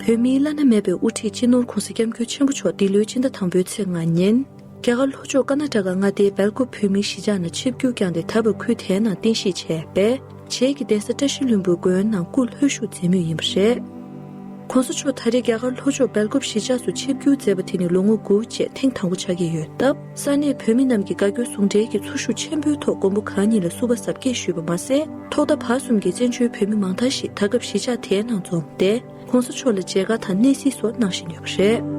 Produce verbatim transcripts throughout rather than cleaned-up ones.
བོད་མིའི་བླ་ན་མེད་པའི་དབུ་ཁྲིད་སྤྱི་ནོར་༸གོང་ས་༸སྐྱབས་མགོན་ཆེན་པོ་མཆོག་འདི་ལོའི་སྤྱི་ཟླ་དང་པོའི་ཚེས་ལྔ་ཉིན། རྒྱ་གར་ལྷོ་ཕྱོགས་ཀར་ན་ཊ་ཀ་མངའ་སྡེའི་སྦེལ་ཀོབ་བོད་མིའི་གཞིས་ཆགས་ནང་ཆིབས་བསྒྱུར་བསྐྱངས་ཏེ། ད་བར་ཁུལ་དེའི་ནང་རྟེན་གཞི་བྱས་པའི་བྱེས་ཀྱི་གདན་ས་བཀྲ་ཤིས་ལྷུན་པོའི་དགོན་ནང་སྐུ་ལྷོད་བཞུགས་མཛད་མུས་ཡིན་པ་རེད། ༸གོང་ས་མཆོག་ད་རེས་རྒྱ་གར་ལྷོ་ཕྱོགས་སྦེལ་ཀོབ་གཞིས་ཆགས་སུ་ཆིབས་བསྒྱུར་མཛད་པ་དེ་ནི་ལོ་ངོ་དགུ་རྗེས་ཐེངས་དང་པོ་ཆགས་ཀྱི་ཡོད་སྟབས། ས་གནས་བོད་མི་རྣམས་ཀྱིས་དགའ་སྐྱོ་ཟུང་འབྲེལ་གྱིས་འཚོ་བཞུགས་ཆེན་པོའི་ཐོག་མགོན་པོ་གང་ཉིད་ལ་བསུ་བ་གཟབ་རྒྱས་ཞུས་པ་མ་ཟད། ཐོག་མཐའ་བར་གསུམ་གྱི་བཙན་བྱོལ་བོད་མི་མང་དག་ཞིག་ད་སྐབས་གཞིས་ཆགས་དེའི་ནང་འཛོམས་ཏེ། ༸གོང་ས་མཆོག་ལ་མཇལ་ཁ་དང་གནས་གཟིགས་སོགས་གནང་བཞིན་ཡོད་པ་རེད།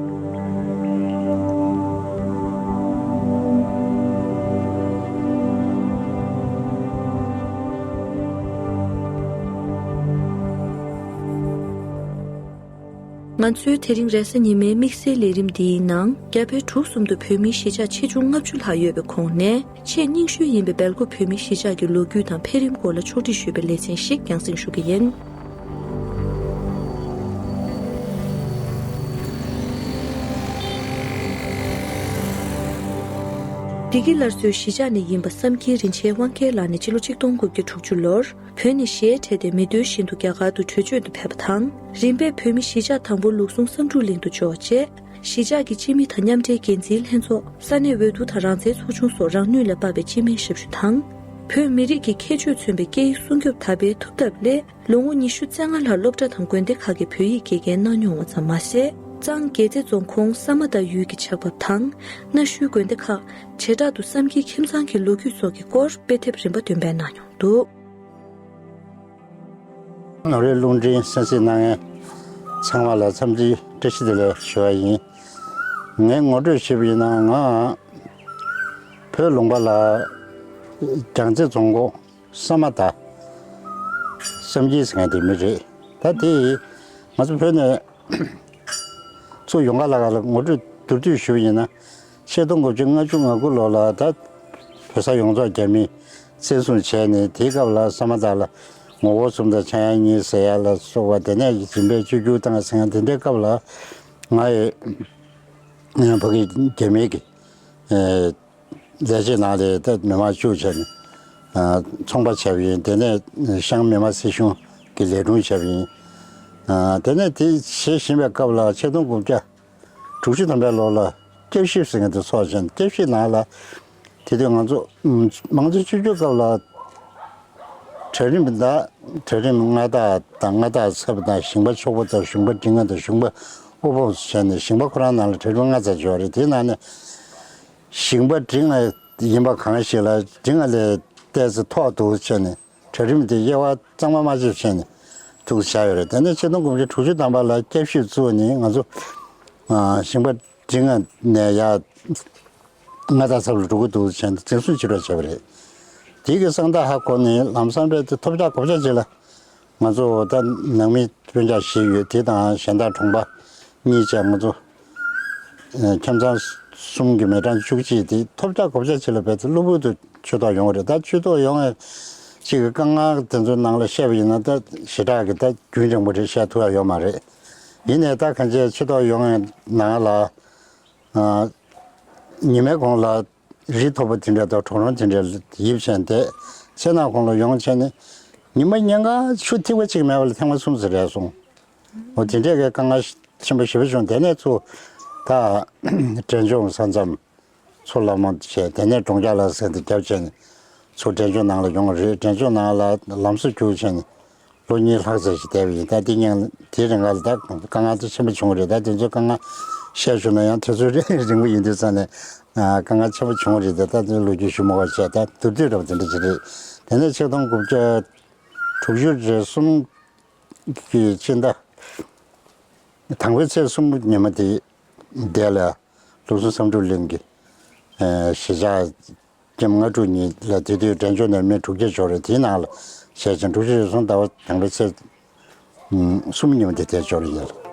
ང་ཚོའི་དེ་རིང་རེས་གཟའ་ཉི་མའི་དམིགས་བསལ་ལས་རིམ་འདིའི་ནང་རྒྱ་བལ་འབྲུག་གསུམ་དུ་བོད་མིའི་གཞིས་ཆགས་ཆེ་ཆུང་ལྔ་བཅུ་ལྷག་ཡོད་པའི་ཁོངས་ནས། ཆེས་རྙིང་ཤོས་ཡིན་པའི་སྦེལ་ཀོབ་བོད་མིའི་གཞིས་ཆགས་ཀྱི་ལོ་རྒྱུས་དང་འཕེལ་རིམ་སྐོར་ལ་ཕྱོགས་སྒྲིག་ཞུས་པའི་ལེ་ཚན་ཞིག་རྒྱང་སྲིང་ཞུ་གི་ཡིན། བདེ་སྐྱིད་སླར་གསོའི་གཞིས་ཆགས་ནས་ཡིན་པ་བསམ་སྐྱིད་རིན་ཆེན་དབང་རྒྱལ་ལགས་ནི་ཕྱི་ལོ་ཆིག་སྟོང་དགུ་བརྒྱ་དྲུག་ཅུ་ལོར་བོད་ནས་གཞིས་འཕྲད་དེ། མི་འདོད་བཞིན་དུ་རྒྱ་གར་དུ་བྲོས་བྱོལ་དུ་ཕེབས་པ་དང་། རིམ་པས་བོད་མི་གཞིས་ཆགས་དང་པོ་ལུགས་ཟུང་བསམ་འགྲུབ་གླིང་དུ་འབྱོར་རྗེས། གཞིས་ཆགས་ཀྱི་སྤྱི་མི་དང་མཉམ་འབྲེལ་འགན་འཛིན་ལྷན་ཚོགས། ས་གནས་འོས་བསྡུ་དང་རང་བཙན་ཚོགས་ཆུང་སོགས་རང་ནུས་ལ་དཔག་པའི་སྤྱི་མིའི་ཞབས་ཞུ་དང་། བོད་མི་རིགས་ཀྱི་ཁྱད་ཆོས་མཚོན་པའི་སྐད་ཡིག་སྲུང་སྐྱོབ་དར་སྤེལ་ཐུབ་ཐབས་སླད། ལོ་ངོ་ཉི་ཤུ་རྩ་ལྔ་ལྷག་སློབ་གྲྭ་དང་དགོན་སྡེ་ཁག་གི་བོད་ཡིག་དགེ་རྒན་གནང་མྱོང་བ་ཙམ་མ་ཟད། གཙང་དགེ་རྩེ་རྫོང་ཁོངས་ས་མ་ད་ཡུལ་གྱི་ཇག་པ་དང་། གནའ་ཤུལ་དགོན་སྡེ་ཁག། བྱེ་བྲག་ཏུ་བསམ་སྐྱིད་ཁྱིམ་ཚང་གི་ལོ་རྒྱུས་སོགས་ཀྱི་སྐོར་དཔེ་དེབ་རིམ་པ་འདོན་སྤེལ་གནང་མྱོང་འདུག། ནོར་བུའི་རླུང་འཕྲིན་གསན་གཟིགས་གནང་མཁན་ཚང་མ་ལ་འཚམས་འདྲི་བཀྲ་ཤིས་བདེ་ལེགས་ཞུ་བ་ཡིན། ངས་ངོ་སྤྲོད་བྱས་པ་ཡིན་ན། ང་བོད་ལུང་པ་ལ་རྒྱལ་རྩེ་རྫོང་ཁོངས་ས་མ་ད་བསམ་སྐྱིད་ཟེར་མཁན་དེ་མི་རེད། ད་དེ་ང་ཚོ་བོད་ནས་ཚུར་ཡོང་ག་ལ་ག་ལ་ངོ་སྤྲོད་མདོར་བསྡུས་ཞུ་བ་ཡིན་ན། ཆིག་སྟོང་དགུ་བརྒྱ་ལྔ་བཅུ་ང་དགུ་ལོ་ལ་ད་བོད་ས་ཡོངས་རྫོགས་རྒྱ་མིས་བཙན་བཟུང་བྱས་ནས། དེའི་སྐབས་ལ་ས་མ་ད་ལ་ངོ་བོ་གསུམ་དང་ཕྱྭ་གཡང་གཉིས་ཟེར་ཡ་ལ་སོགས་པ། དེ་ནས་རིམ་པས་བཅོས་བསྒྱུར་བཏང་ཟེར་མཁན་དེ་འདྲའི་སྐབས་ལ། ང་ཡི་ཕ་གི་རྒྱ་མིའི་གི་ལས་བྱེད་ནང་ལ་ད་མི་མང་བཅུག་བྱས་ནས་ཚོང་པ་བྱས་པ་ཡིན། དེ་ནས་ཤང་མི་དམངས་སྲིད་གཞུང་གི་ལས་དྲུང་བྱས་པ་ཡིན། དེ་ནས་དེ་བྱེད་བཞིན་པའི་སྐབས་ལ་ཆིག་སྟོང་དགུ་བརྒྱ་དྲུག་ཅུ་ཐམ་པའི་ལོ་ལ་སྐྱབས་ཞིབ་ཟེར་མཁན་དེ་ཚོགས་བྱས་ནས། སྐྱབས་ཞིབ་ནང་ལ་དེ་དུས་ང་ཚོ་མང་གཙོ་བཅོས་བསྒྱུར་སྐབས་ལ་གྲལ་རིམ་དང་། གྲལ་རིམ་མངའ་བདག་དང་མངའ་བདག་ཚབ་དང་། ཞིང་པ་ཕྱུག་པོ་དང་། ཞིང་པ་འབྲིང་བ་དང་། ཞིང་པ་དབུལ་ཕོངས་བྱས་ནས། ཞིང་པ་ཁོ་རང་ནང་ལ་གྲལ་རིམ་ལྔ་ཙམ་ཡོད་རེད། དེའི་ནང་ནས་ཞིང་པ་འབྲིང་བ་ཡིན་པ་གང་ཞིག་ལ་འབྲིང་བ་ལས་ཏོག་ཙམ་མཐོ་འདུག་བྱས་ནས། གྲལ་རིམ་དེ་དབྱེ་བ་གཙང་མ་མ་ཕྱེ་བྱས་ནས་འདུག་བཞག་ཡོད་རེད། དེ་ནས་ཆིག་སྟོང་དགུ་བརྒྱ་དྲུག་ཅུ་ཐམ་པ་ལ་སྐྱབས་ཞིབ་བཙུགས་ནས། ང་ཚོ་ཨ་ཞིང་པ་འབྲིང་བ་ནས་ཡར་མངའ་བདག་ཚབ་ལ་འགྲོ་གི་འདུག་བྱས་ནས་འཛིན་བཟུང་བྱེད་རོགས་བྱས་པ་རེད། དེ་གི་གསང་བདག་ཧ་གོ་ནས་ལམ་སང་རྦད་དེ་ཐོབ་རྒྱག་གོ་རྒྱག་ཅིག་ལ། ང་ཚོ་ད་ནང་མི་སྤུན་ཀྱག་བཞི་ཡོད། དེ་དང་གཞན་དག་གྲོང་པ་གཉིས་བྱས། ང་ཚོ་ཨ་ཁྱིམ་ཚང་གསུམ་གྱི་མི་གྲངས་བཅུ་གཅིག་དེ་ཐོབ་རྒྱག་གོ་རྒྱག་ཅིག་ལ་རྦད་དེ་གློ་བུར་དུ་ཆུ་ཐོག་ཡོང་བ་རེད། ད་ཆུ་ཐོག་ཡོང་བའི་ཅིག་གི་དཀའ་ངལ་དེ་ཚོའི་ནང་ལ་བཤད་པ་ཡིན་ན། ད་ཞེ་དྲག་གི་ད་རྒྱུན་རིང་པོ་རེད་བཤད་ཐུབ་ཡ་ཡོད་མ་རེད། ཡིན་ནའི་ད་གང་ཅི་ཆུ་ཐོག་ཡོང་བའི་ནང་ལ་ཨ་ཉི་མའི་གུང་ལ་རི་མཐོ་པོ་དེ་འདྲ་དང་གྲོག་རོང་དེ་འདྲ་ཡིབ་བྱས་ནས། དེ་ཚེ་ནག་གུང་ལ་ཡོང་བྱས་ནས་ཉི་མ་ཉིན་གང་ཆུ་ཐིགས་པ་གཅིག་མེད་པ་ལ་ཐེངས་མ་གསུམ་ཙམ་རེད་སོང་། འོ་དེ་འདྲས་ཀྱི་དཀའ་ངལ་ཆེན་པོ་ཞེ་པོ་བྱུང་། དེ་ནས་ཚུར་ད་འབྲས་ལྗོངས་ས་མཚམས་མཚོ་ལྷ་མོ་བྱས། དེ་ནས་གྲོང་འཇག་ལ་ཟེར་ཏེ་རྒྱབ་བྱས་ནས་ཚུར་འབྲས་ལྗོངས་ནང་ལ་ཡོང་བ་རེད། འབྲས་ལྗོངས་ནང་ལ་ལམ་བཟོ་རྒྱུགས་བྱས་ནས་ལོ་གཉིས་ལྷག་ཙམ་ཞིག་བསྡད་པ་ཡིན། ད་དེ་སྔོན་དེའི་རིང་ལ་ད་དཀའ་ངལ་དེ་ཆེན་པོ་བྱུང་བ་རེད། ད་དེ་ཚོའི་དཀའ་ངལ་བཤད་ཞུ་ན་ཡང་དུས་ཚོད་རིང་པོ་ཡིན་དུས་ཙང་ནས། ཨ་དཀའ་ངལ་ཆེན་པོ་བྱུང་བ་རེད། ད་ད་དེ་ལོ་རྒྱུས་ཞུ་མ་དགོས་བྱས། ད་མདོར་བསྡུས་འདྲ་པོ་དེ་འདྲ་ཅིག་རེད། དེ་ནས་ཆིག་སྟོང་དགུ་བརྒྱ་དྲུག་ཅུ་རེ་གསུམ་གྱི་ཕྱི་ཟླ་དང་པོའི་ཚེས་གསུམ་ཉི་མ་དེ་དེ་ལ་ལུགས་ཟུང་བསམ་འགྲུབ་གླིང་གི་ཨ་གཞིས་ཆགས་ཀྱི་ལྔ་དྲུག་གཉིས་ལ། དེ་དུས་འབྲས་ལྗོངས་ནས་མི་དྲུག་བརྒྱ་འབྱོར་རེད། དེའི་ནང་ལ་བྱས་ཙང་དྲུག་ཅུ་རེ་གསུམ་ཟླ་བ་དང་པོའི་ཚེས་གསུམ་ཉི་མ་དེ་དེར་འབྱོར་ཡིན།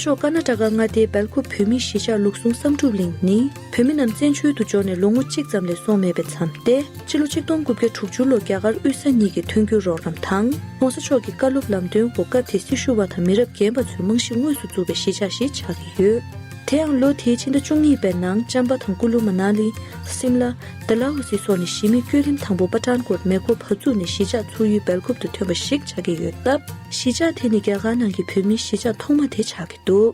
ཕྱོགས་ཀར་ནཱ་ཊ་ཀ་མངའ་སྡེའི་སྦེལ་ཀོབ་བོད་མིའི་གཞིས་ཆགས་ལུགས་ཟུང་བསམ་གྲུབ་གླིང་ནི། བོད་མི་རྣམས་བཙན་བྱོལ་དུ་འབྱོར་ནས་ལོ་ངོ་གཅིག་ཙམ་ལས་སོང་མེད་པའི་མཚམས་ཏེ། ཕྱི་ལོ་ཆིག་སྟོང་དགུ་བརྒྱ་དྲུག་ཅུ་ལོར་རྒྱ་གར་དབུས་ས་གཉིས་ཀྱི་མཐུན་འགྱུར་རོགས་རམ་དང་། ྋགོང་ས་མཆོག་གི་བཀའ་སློབ་ལམ་སྟོན་འོག་སྐབས་དེའི་སྲི་ཞུ་བ་དང་མི་རབས་རྒན་པ་ཚོའི་རྨང་གཞི་དངོས་སུ་བཙུགས་པའི་གཞིས་ཆགས་ཤིག་ཆགས་ཀྱི་ཡོད། དེ་ཡང་ལོ་དེའི་ཕྱི་ཟླ་བཅུ་གཉིས་པའི་ནང་ཅམ་པ་དང་ཀུ་ལུ་མ་ན་ལི། སིམ་ལ། ཌལ་ཧོ་སི་སོགས་ནས་གཞིས་མི་བསྐྱོད་རིམ་དང་པོ་པ་ཐཱན་ཀོཊ་མེ་འཁོར་བབས་ཚུགས་ནས་གཞིས་ཆགས་ཚུགས་ཡུལ་སྦེལ་ཀོབ་ཏུ་ཐོན་པ་ཞིག་ཆགས་ཀྱི་ཡོད་སྟབས། གཞིས་ཆགས་དེ་ནི་རྒྱ་གར་ནང་གི་བོད་མིའི་གཞིས་ཆགས་ཐོག་མ་དེ་ཆགས་ཀྱི་འདུག།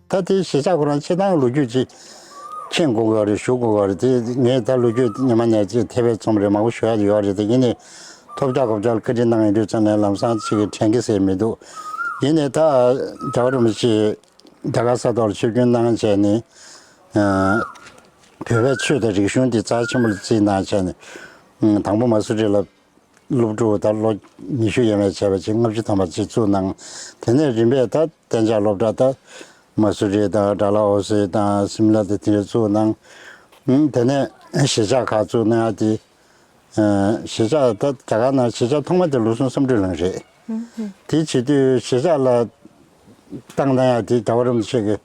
ད་དེ་གཞིས་ཆགས་ཁོ་རང་སྤྱིར་བཏང་ལོ་རྒྱུས་ཅིག་མཁྱེན་དགོས་ཀྱི་རེད། ཞུ་དགོས་ཀྱི་རེད། དེ་ངས་ད་ལོ་རྒྱུས་སྔོན་མ་ནས་ཅིག་ཐེ་བའི་རྩོམ་རེ་མང་པོ་ཞུ་ཡ་ཡོད་རེད། དེ་ཡིན་ནའི་ཐོབ་རྒྱག་གོ་རྒྱག་བཀའ་འདྲི་གནང་ཡོད་དུས་ཙམ་ནས་ལམ་སང་ཅིག་དྲན་གྱི་ཟེར་མི་འདུག། ཡིན་ནའི་ད་རྒྱལ་བ་རིན་པོ་ཆེ་རྒྱ་གར་ས་ཐོག་ལ་ཆིབས་བསྒྱུར་གནང་བྱས་ནས། ཨ། བོད་པའི་ཆོས་དང་རིག་གཞུང་འདི་རྩ་ཆེན་པོ་ལ་བརྩིས་གནང་བྱས་ནས། ཨ། དང་པོ་མ་སུ་རི་ལ་སློབ་ཕྲུག་ད་ལོ་ཉི་ཤུ་ཡས་མས་བྱས་པ་ཅིག་ལྔ་བཅུ་ཐམ་པ་ཅིག་བཙུགས་གནང་། དེ་ནས་རིམ་པས་ད་གཏན་འཇགས་སློབ་གྲྭ་ད་མ་སུ་རི་དང་ཌལ་ཧོ་སི་དང་སིམ་ལ་དང་དེ་འདྲ་བཙུགས་གནང་། ཨ། དེ་ནས་གཞིས་ཆགས་ཁག་བཙུགས་གནང་ཡ་དེ། ཨ། གཞིས་ཆགས་ད་རྒྱ་གར་ནང་གཞིས་ཆགས་ཐོག་མ་དེ་ལུགས་ཟུང་བསམ་གྲུབ་གླིང་རེད། དེ་བྱེད་དུས་གཞིས་ཆགས་ལ་བཏང་གནང་ཡ་དེ་རྒྱལ་བ་རིན་པོ་ཆེ་གི།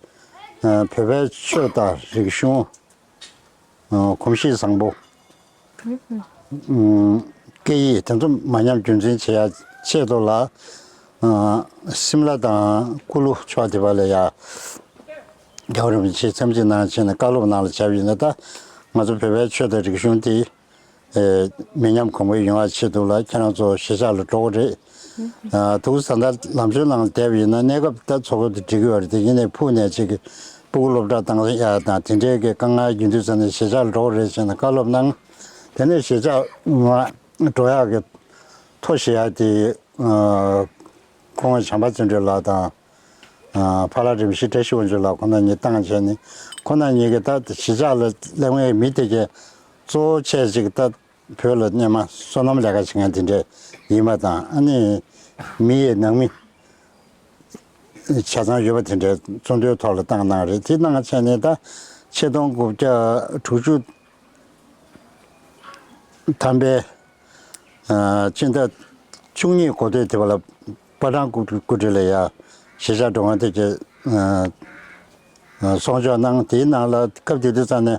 ཨ། བོད་པའི་ཆོས་དང་རིག་གཞུང་། ཨ། གོམས་གཤིས་བཟང་པོ། ཨ། སྐད་ཡིག་དེ་ཚོ་མ་ཉམས་རྒྱུན་འཛིན་བྱེད་ཡ་ཆེད་དུ་ལ། ཨ། སིམ་ལ་དང་ཀུ་ལུ་ཕྱོགས་དེ་བ་ལ་ཡ། རྒྱལ་བ་རིན་པོ་ཆེས་འཚམས་གཟིགས་གནང་བྱས་ནས་བཀའ་སློབ་གནང་ལ་བྱ་བ་ཡིན་ན། ད་ང་ཚོ་བོད་པའི་ཆོས་དང་རིག་གཞུང་དེ། ཨེ། མི་ཉམས་གོང་འཕེལ་ཡོང་བ་ཆེད་དུ་ལ་ཁྱེད་རང་ཚོ་གཞིས་ཆགས་ལ་འགྲོ་གི་རེད། ཨ། དུས་ད་ལྟ་ལམ་སང་ནང་བསྡད་པ་ཡིན་ན་གནས་སྐབས་ད་འཚོ་གོ་དེ་འགྲིག་གི་ཡོད་རེད། དེ་ཡིན་ནའི་ཕུགས་ནས་ཅིག་སྤུ་གུ་སློབ་གྲྭ་བཏང་ཡ་དང་དེ་འདྲའི་གི་དཀའ་ངལ་ཡོང་དུས་ཙམ་ནས་གཞིས་ཆགས་ལ་འགྲོ་གི་རེད་ཟེར་ནས་བཀའ་སློབ་གནང་། དེ་ནས་གཞིས་ཆགས་ང་འགྲོ་ཡག་གི་ཐོ་བཞེས་ཡ་དེ། ཨ། སྐུ་ངོ་བྱམས་པ་བརྩོན་འགྲུས་ལགས་དང་། ཨ། ཕ་ལགས་རིམ་བཞི་བཀྲ་ཤིས་དབང་ཕྱུག་ལགས་ཁོང་རྣམ་གཉིས་བཏང་བྱས་ནས། ཁོང་རྣམ་གཉིས་ཀྱིས་ད་གཞིས་ཆགས་ལ་སླེབས་མཁན་མི་དེ་གས་གཙོ་བོ་ཆེ་ཅིག་ད་བོད་ལ་སྔོན་མ་སོ་ནམ་ལས་ཀ་བྱེད་མཁན་དེ་འདྲས་ཡིན་པ་དང་། ཨ་ནི་མི་ཡི་ནང་མི་ཆ་ཚང་ཡོད་པ་དེ་འདྲས་གཙོ་འདོན་ཐོག་ལ་བཏང་གནང་རེད། དེ་གནང་བྱས་ནས་ད་ཆིག་སྟོང་དགུ་བརྒྱ་དྲུག་ཅུ་ཐམ་པའི། ཨ། སྤྱི་ཟླ་བཅུ་གཉིས་འགོ་སྟོད་དེ་བ་ལ་པ་ཊཱན་ཀུ་ཀུ་ཊི་ལ་ཡ་གཞིས་ཆགས་འགྲོ་མཁན་དེ་གས། ཨ། ཨ། གསོག་འཇོག་གནང་། དེའི་ནང་ལ་སྐབས་དེ་དུས་ཙམ་ནས་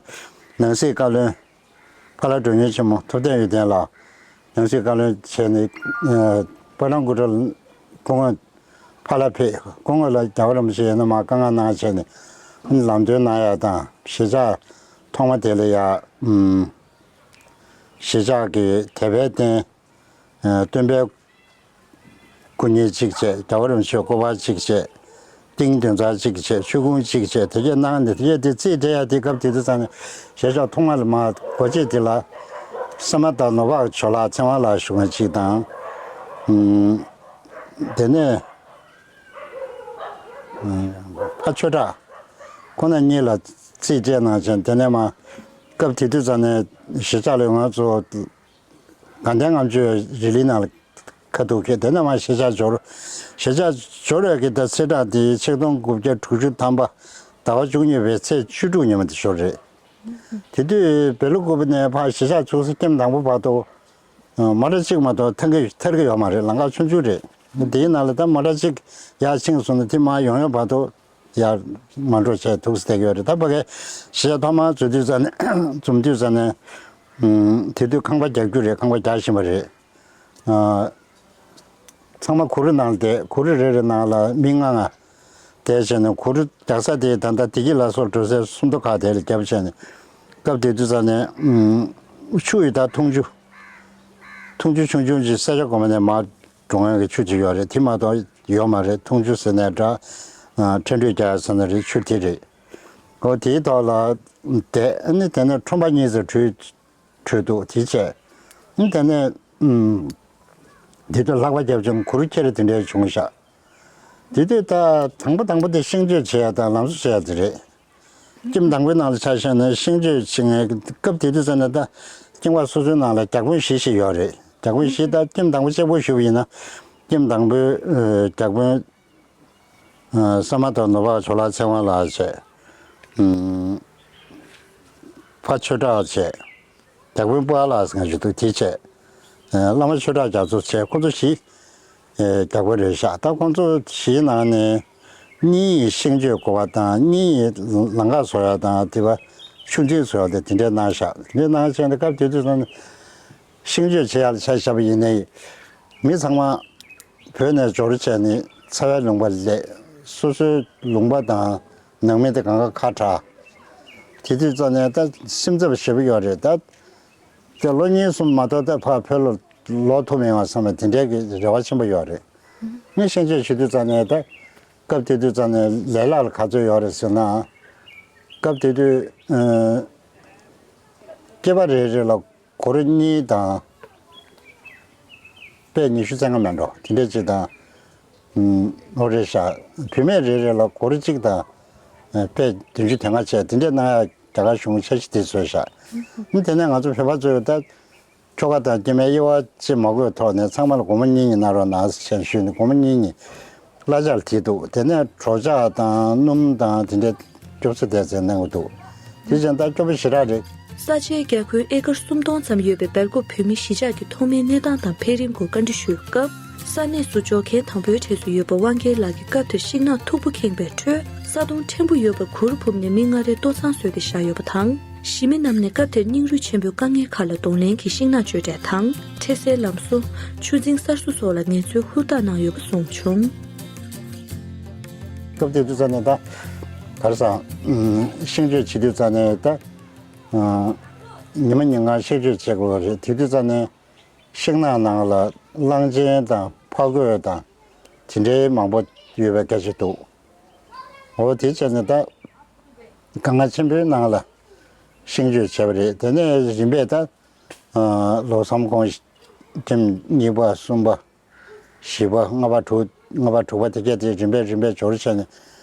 ནང་སྲིད་བཀའ་བློན་ཕ་ལྷ་མགྲོན་གཉེར་ཆེན་མོ་ཐུབ་བསྟན་འོད་ལྡན་ལགས། ནང་སྲིད་བཀའ་བློན་བྱས་ནས། ཨ། པ་ཊཱན་ཀུ་ཊི་ལ་སྐུ་ངོ་ཕ་ལྷ་ཕེབས། སྐུ་ངོ་ལ་རྒྱལ་བ་རིན་པོ་ཆེ་ཡིན་ན་མར་བཀའ་མངགས་གནང་བྱས་ནས་ལམ་སྟོན་གནང་ཡ་དང་། གཞིས་ཆགས་ཐོག་མ་དེ་ལ་ཡ། ཨམ། གཞིས་ཆགས་ཀྱི་དད་པའི་རྟེན། ཨ། སྟོན་པའི་སྐུ་བརྙན་གཅིག་བྱས། རྒྱལ་བ་རིན་པོ་ཆེའི་སྐུ་པར་གཅིག་བྱས། ཏིང་འདོན་རྩར་གཅིག་བྱས། ཆོས་ཁུངས་གཅིག་བྱས། དེ་གས་གནང་ནས། དེ་གས་དེ་རྩིས་སྤྲད་ཡ་དེ་སྐབས་དེ་དུས་ཙམ་ནས་གཞིས་ཆགས་ཐོག་མ་ལ་མར་སྒོ་འབྱེད་དེ་ལ་ས་མ་དར་ནོར་བ་ཇོ་ལགས་ཚེ་དབང་ལགས་ཞུ་མཁན་གཅིག་དང་། ཨམ། དེ་ནས། ཨ། ཕ་ཆོས་གྲགས་ཁོང་རྣམ་གཉིས་ལ་རྩིས་སྤྲད་གནང་བྱས། དེ་ནས་མར་སྐབས་དེ་དུས་ཙམ་ནས་གཞིས་ཆགས་ལ་ང་ཚོ་དགའ་ལྡན་ལྔ་མཆོད་རི་ལི་ནང་ལ་ཁ་ཐུག་གི། དེ་ནས་མར་གཞིས་ཆགས་འབྱོར། གཞིས་ཆགས་འབྱོར་བའི་གི་ད་ཚེས་གྲངས་དེ་ཆིག་སྟོང་དགུ་བརྒྱ་དྲུག་ཅུ་ཐམ་པ་ཟླ་བ་བཅུ་གཉིས་པའི་ཚེས་བཅུ་དྲུག་ཉིན་མོ་དེ་ཞོར་རེད། དེ་དུས་སྦེལ་ཀོབ་ནས་ཕར་གཞིས་ཆགས་ཚུགས་ས་ཀྱེམ་དང་པོ་བར་དུ། ཨ། མོ་ཊ་གཅིག་མ་གཏོགས་ཐར་གི་ཐར་གི་ཡོད་མ་རེད། ལམ་ཁ་ཆུང་ཆུང་རེད། དེའི་ནང་ལ་ད་མོ་ཊ་གཅིག་ཡར་ཕྱིན་སོང་ན་དེ་མར་ཡོང་ཡོང་བར་དུ་ཡར་མ་འགྲོ་བྱས་ཐུག་སེ་བསྡད་ཀྱི་ཡོད་རེད། ད་ཕ་གིའི་གཞིས་ཆགས་ཐོག་མར་འཛུལ་དུས་ཙམ་ནས། འཛོམས་དུས་ཙམ་ནས། ཨམ། དེ་དུས་ཁང་པ་རྒྱག་རྒྱུ་རེད། ཁང་པ་རྒྱག་བཞིན་པ་རེད། ཨ། ཚང་མ་གུར་ནང་བསྡད། གུར་རེ་རེ་ནང་ལ་མི་ལྔ་ལྔ་བསྡད་བྱས་ནས། གུར་རྒྱག་ས་དེ་ད་ལྟ་བདེ་སྐྱིད་ལ་སོགས་འགྲོ་སའི་སུམ་མདོ་ཁག་དེ་ལ་བརྒྱབ་བྱས་ནས། སྐབས་དེ་དུས་ཙམ་ནས། ཨམ། ཆུ་ཡི་ད་འཐུང་ཆུ། འཐུང་ཆུ་ཆུང་ཆུང་ཅིག་ས་ཆ་གོང་མ་ནས་མར་འགྲོ་མཁན་གྱི་ཆུ་ཅིག་ཡོད་རེད། དེ་མ་གཏོགས་ཡོད་མ་རེད། འཐུང་ཆུ་ཟེར་ནའི་འདྲ། ཨ། ཁྲལ་འགྲོས་རྒྱག་ཡ་ཟེར་ན་རེད། ཆུ་དེ་རེད། འོ། དེའི་ཐོག་ལ་བསྡད། ཨ་ནི་དེ་ནས་ཁྲོམ་པ་གཉིས་སུ་བྲོས། བྲོས་འདུག། དེ་བྱས། ཨ་ནི་དེ་ནས། ཨམ། དེ་དུས་ལྷགས་པ་བརྒྱབ་བྱུང་། གུར་ཁྱེར་དེ་འདྲ་བྱུང་ཤག། དེ་དུས་ད་དང་པོ་དང་པོ་དེ་ཤིང་གཅོད་བྱེད་ཡ་དང་ལམ་བཟོ་བྱེད་ཡ་དེ་རེད། ཀྱེམ་དང་པོའི་ནང་ལ་ཆ་བཞག་ན་ཤིང་གཅོད་བྱེད་མཁན། སྐབས་དེ་དུས་ཙམ་ནས་ད་ཀྱེམ་ཁག་སོ་སོའི་ནང་ལ་རྒྱ་དཔོན་བཞི་ཞིག་ཡོད་རེད། རྒྱ་དཔོན་བཞི། ད་ཀྱེམ་དང་པོ་གཅིག་པོ་ཞུས་པ་ཡིན་ན། ཀྱེམ་དང་པོའི། ཨ། རྒྱ་དཔོན། ཨ། ས་མ་དར་ནོར་བ་ཇོ་ལགས་ཚེ་དབང་ལགས་བྱས། ཨམ། ཕ་ཆོས་གྲགས་བྱས། རྒྱ་དཔོན་སྤོ་བ་ལགས་ཟེར་མཁན་ཞིག་འདུག། དེ་བྱས། ཨ། བླ་མ་ཆོས་གྲགས་རྒྱ་མཚོ་བྱས། ཁོང་ཚོ་བཞི། ཨེ། རྒྱ་དཔོན་རེད་ཤག། ད་ཁོང་ཚོ་བཞིའི་ནང་ནས། གཉིས་ཡི་ཤིང་གཅོད་དགོས་པ་དང་གཉིས་ཡི་ལམ་ཁ་བཟོ་ཡ་དང་དེ་བ་ཆུ་འཛིན་བཟོ་ཡ་དེ་དེ་འདྲས་གནང་བཞག་དེ་འདྲས་གནང་བྱས་ནས་སྐབས་དེ་དུས་ཙམ་ནས་ཤིང་གཅོད་བྱེད་ཡ་ལ་ཆ་བཞག་པ་ཡིན་ནའི་མི་ཚང་མ་བོད་ནས་འབྱོར་བྱས་ནས་ཚ་བའི་ལུང་པ་སླེབས། སོ་སོའི་ལུང་པ་དང་ནང་མི་དེ་གང་ག་ཁ་གྲགས། དེ་དུས་ཙམ་ནས་ད་སེམས་འཚབ་ཞེ་པོ་ཡོད་རེད་ད། དེ་ལོ་གཉིས་གསུམ་མ་གཏོགས་ད་ཕར་བོད་ལ་ལོག་ཐུབ་མེད་པ་བསམ་པའི་དེ་འདྲའི་གི་རེ་བ་ཆེན་པོ་ཡོད་རེད། ངས་ཤེས་བྱས་ཞུ་དུས་ཙམ་ནས་ད་སྐབས་དེ་དུས་ཙམ་ནས་ལས་སླ་ལ་ག་ཚོད་ཡོད་རེད་ཟེར་ན། སྐབས་དེ་དུས་ཨ་སྐྱེས་པ་རེ་རེ་ལ་སྒོར་གཉིས་དང་པད་ཉི་ཤུ་རྩ་ལྔ་མེད་འགྲོ་དེ་འདྲས་ཅིག་དང་། ཨོ་རེད་ཤག་བུད་མེད་རེ་རེ་ལ་སྒོར་གཅིག་དང་པད་བདུན་ཅུ་དོན་ལྔ་བྱས་དེ་འདྲས་གནང་ཡ་རྒྱ་གར་གཞུང་འཆར་གཞི་དེ་བཟོས་ཤག་དེ་ནས་ང་ཚོ་བོད་པ་ཚོས་ད། ཁྱོ་ག་དང་སྐྱེ་དམན་དབྱེ་བ་ཕྱེ་མ་དགོས་ཐོག་ནས་ཚང་མ་ལ་སྒོར་མོ་གཉིས་གཉིས་གནང་རོགས་གནང་ཞེས་ཞུས་ནས་སྒོར་མོ་གཉིས་གཉིས་གླ་ཆ་ལ་བྲིས་འདུག་དེ་ནས་གྲོ་ཆག་དང་སྣུམ་དང་དེ་འདྲའི་སྐྱོབ་ཚོད་དེ་ཚོ་གནང་གི་འདུག་དེ་བཞིན་ད་སྐྱོ་པོ་ཞེ་དྲག་རེད། ས་ཆའི་རྒྱ་ཁྱོན་ཨེ་ཀར་སུམ་སྟོང་ཙམ་ཡོད་པའི་སྦེལ་ཀོབ་བོད་མི་གཞིས་ཆགས་ཀྱི་ཐོག་མའི་གནས་སྟངས་དང་འཕེལ་རིམ་སྐོར་བཀའ་འདྲི་ཞུས་སྐབས། ས་གནས་སུ་འབྱོར་མཁན་དང་པོའི་གྲས་སུ་ཡོད་པ་དབང་རྒྱལ་ལགས་ཀྱིས་སྐབས་དེར་ཤིང་ནགས་མཐུག་པོ་ཁེངས་པའི་ཁྲོད་ས་དོང་ཕྲན་བུ་ཡོད་པར་གུར་ཕུབ་ནས་མི་ལྔ་རེའི་ལྟོ་ཚང་བཟོས་ཏེ་བཞག་ཡོད་པ་དང་། གཞིས་མི་རྣམས་ནས་སྐབས་དེར་སྙིང་རུས་ཆེན་པོས་དཀའ་ངལ་ཁག་ལ་གདོང་ལེན་གྱིས་ཤིང་ནགས་གཅོད་འབྲེག་དང་། འཕྲལ་སེལ་ལམ་བཟོ། ཆུ་རྫིང་གསར་བཟོ་སོགས་ལ་ངལ་རྩོལ་ཧུར་ཐག་གནང་ཡོད་པ་གསུངས་བྱུང་། སྐབས་དེ་དུས་ཙམ་ནས་ད་ག་རེ་ཟེར། ཤིང་གཅོད་བྱེད་དུས་ཙམ་ནས་ད་ཉི་མ་ཉིན་གང་ཤིང་གཅོད་བྱེད་དགོས་པ་རེད། དེ་དུས་ཙམ་ནས་ཤིང་ནགས་ནང་ལ་གླང་ཆེན་དང་ཕག་རྒོད་དང་དེ་འདྲའི་མང་པོ་ཡོད་པའི་སྐད་ཆ་འདུག་འོ་དེ་བྱས་ནས་ད་དཀའ་ངལ་ཆེན་པོའི་ནང་ལ་ཤིང་གཅོད་བྱས་པ་རེད། དེ་ནས་རིམ་པས་ད་ལོ་མཚམས་གོང་ཐེངས་གཉིས་པ་གསུམ་པ་བཞི་པ་ལྔ་པ་དྲུག་ལྔ་པ་དྲུག་པ་དེ་གས་དེ་རིམ་པས་རིམ་པས་འབྱོར་བྱས་ནས་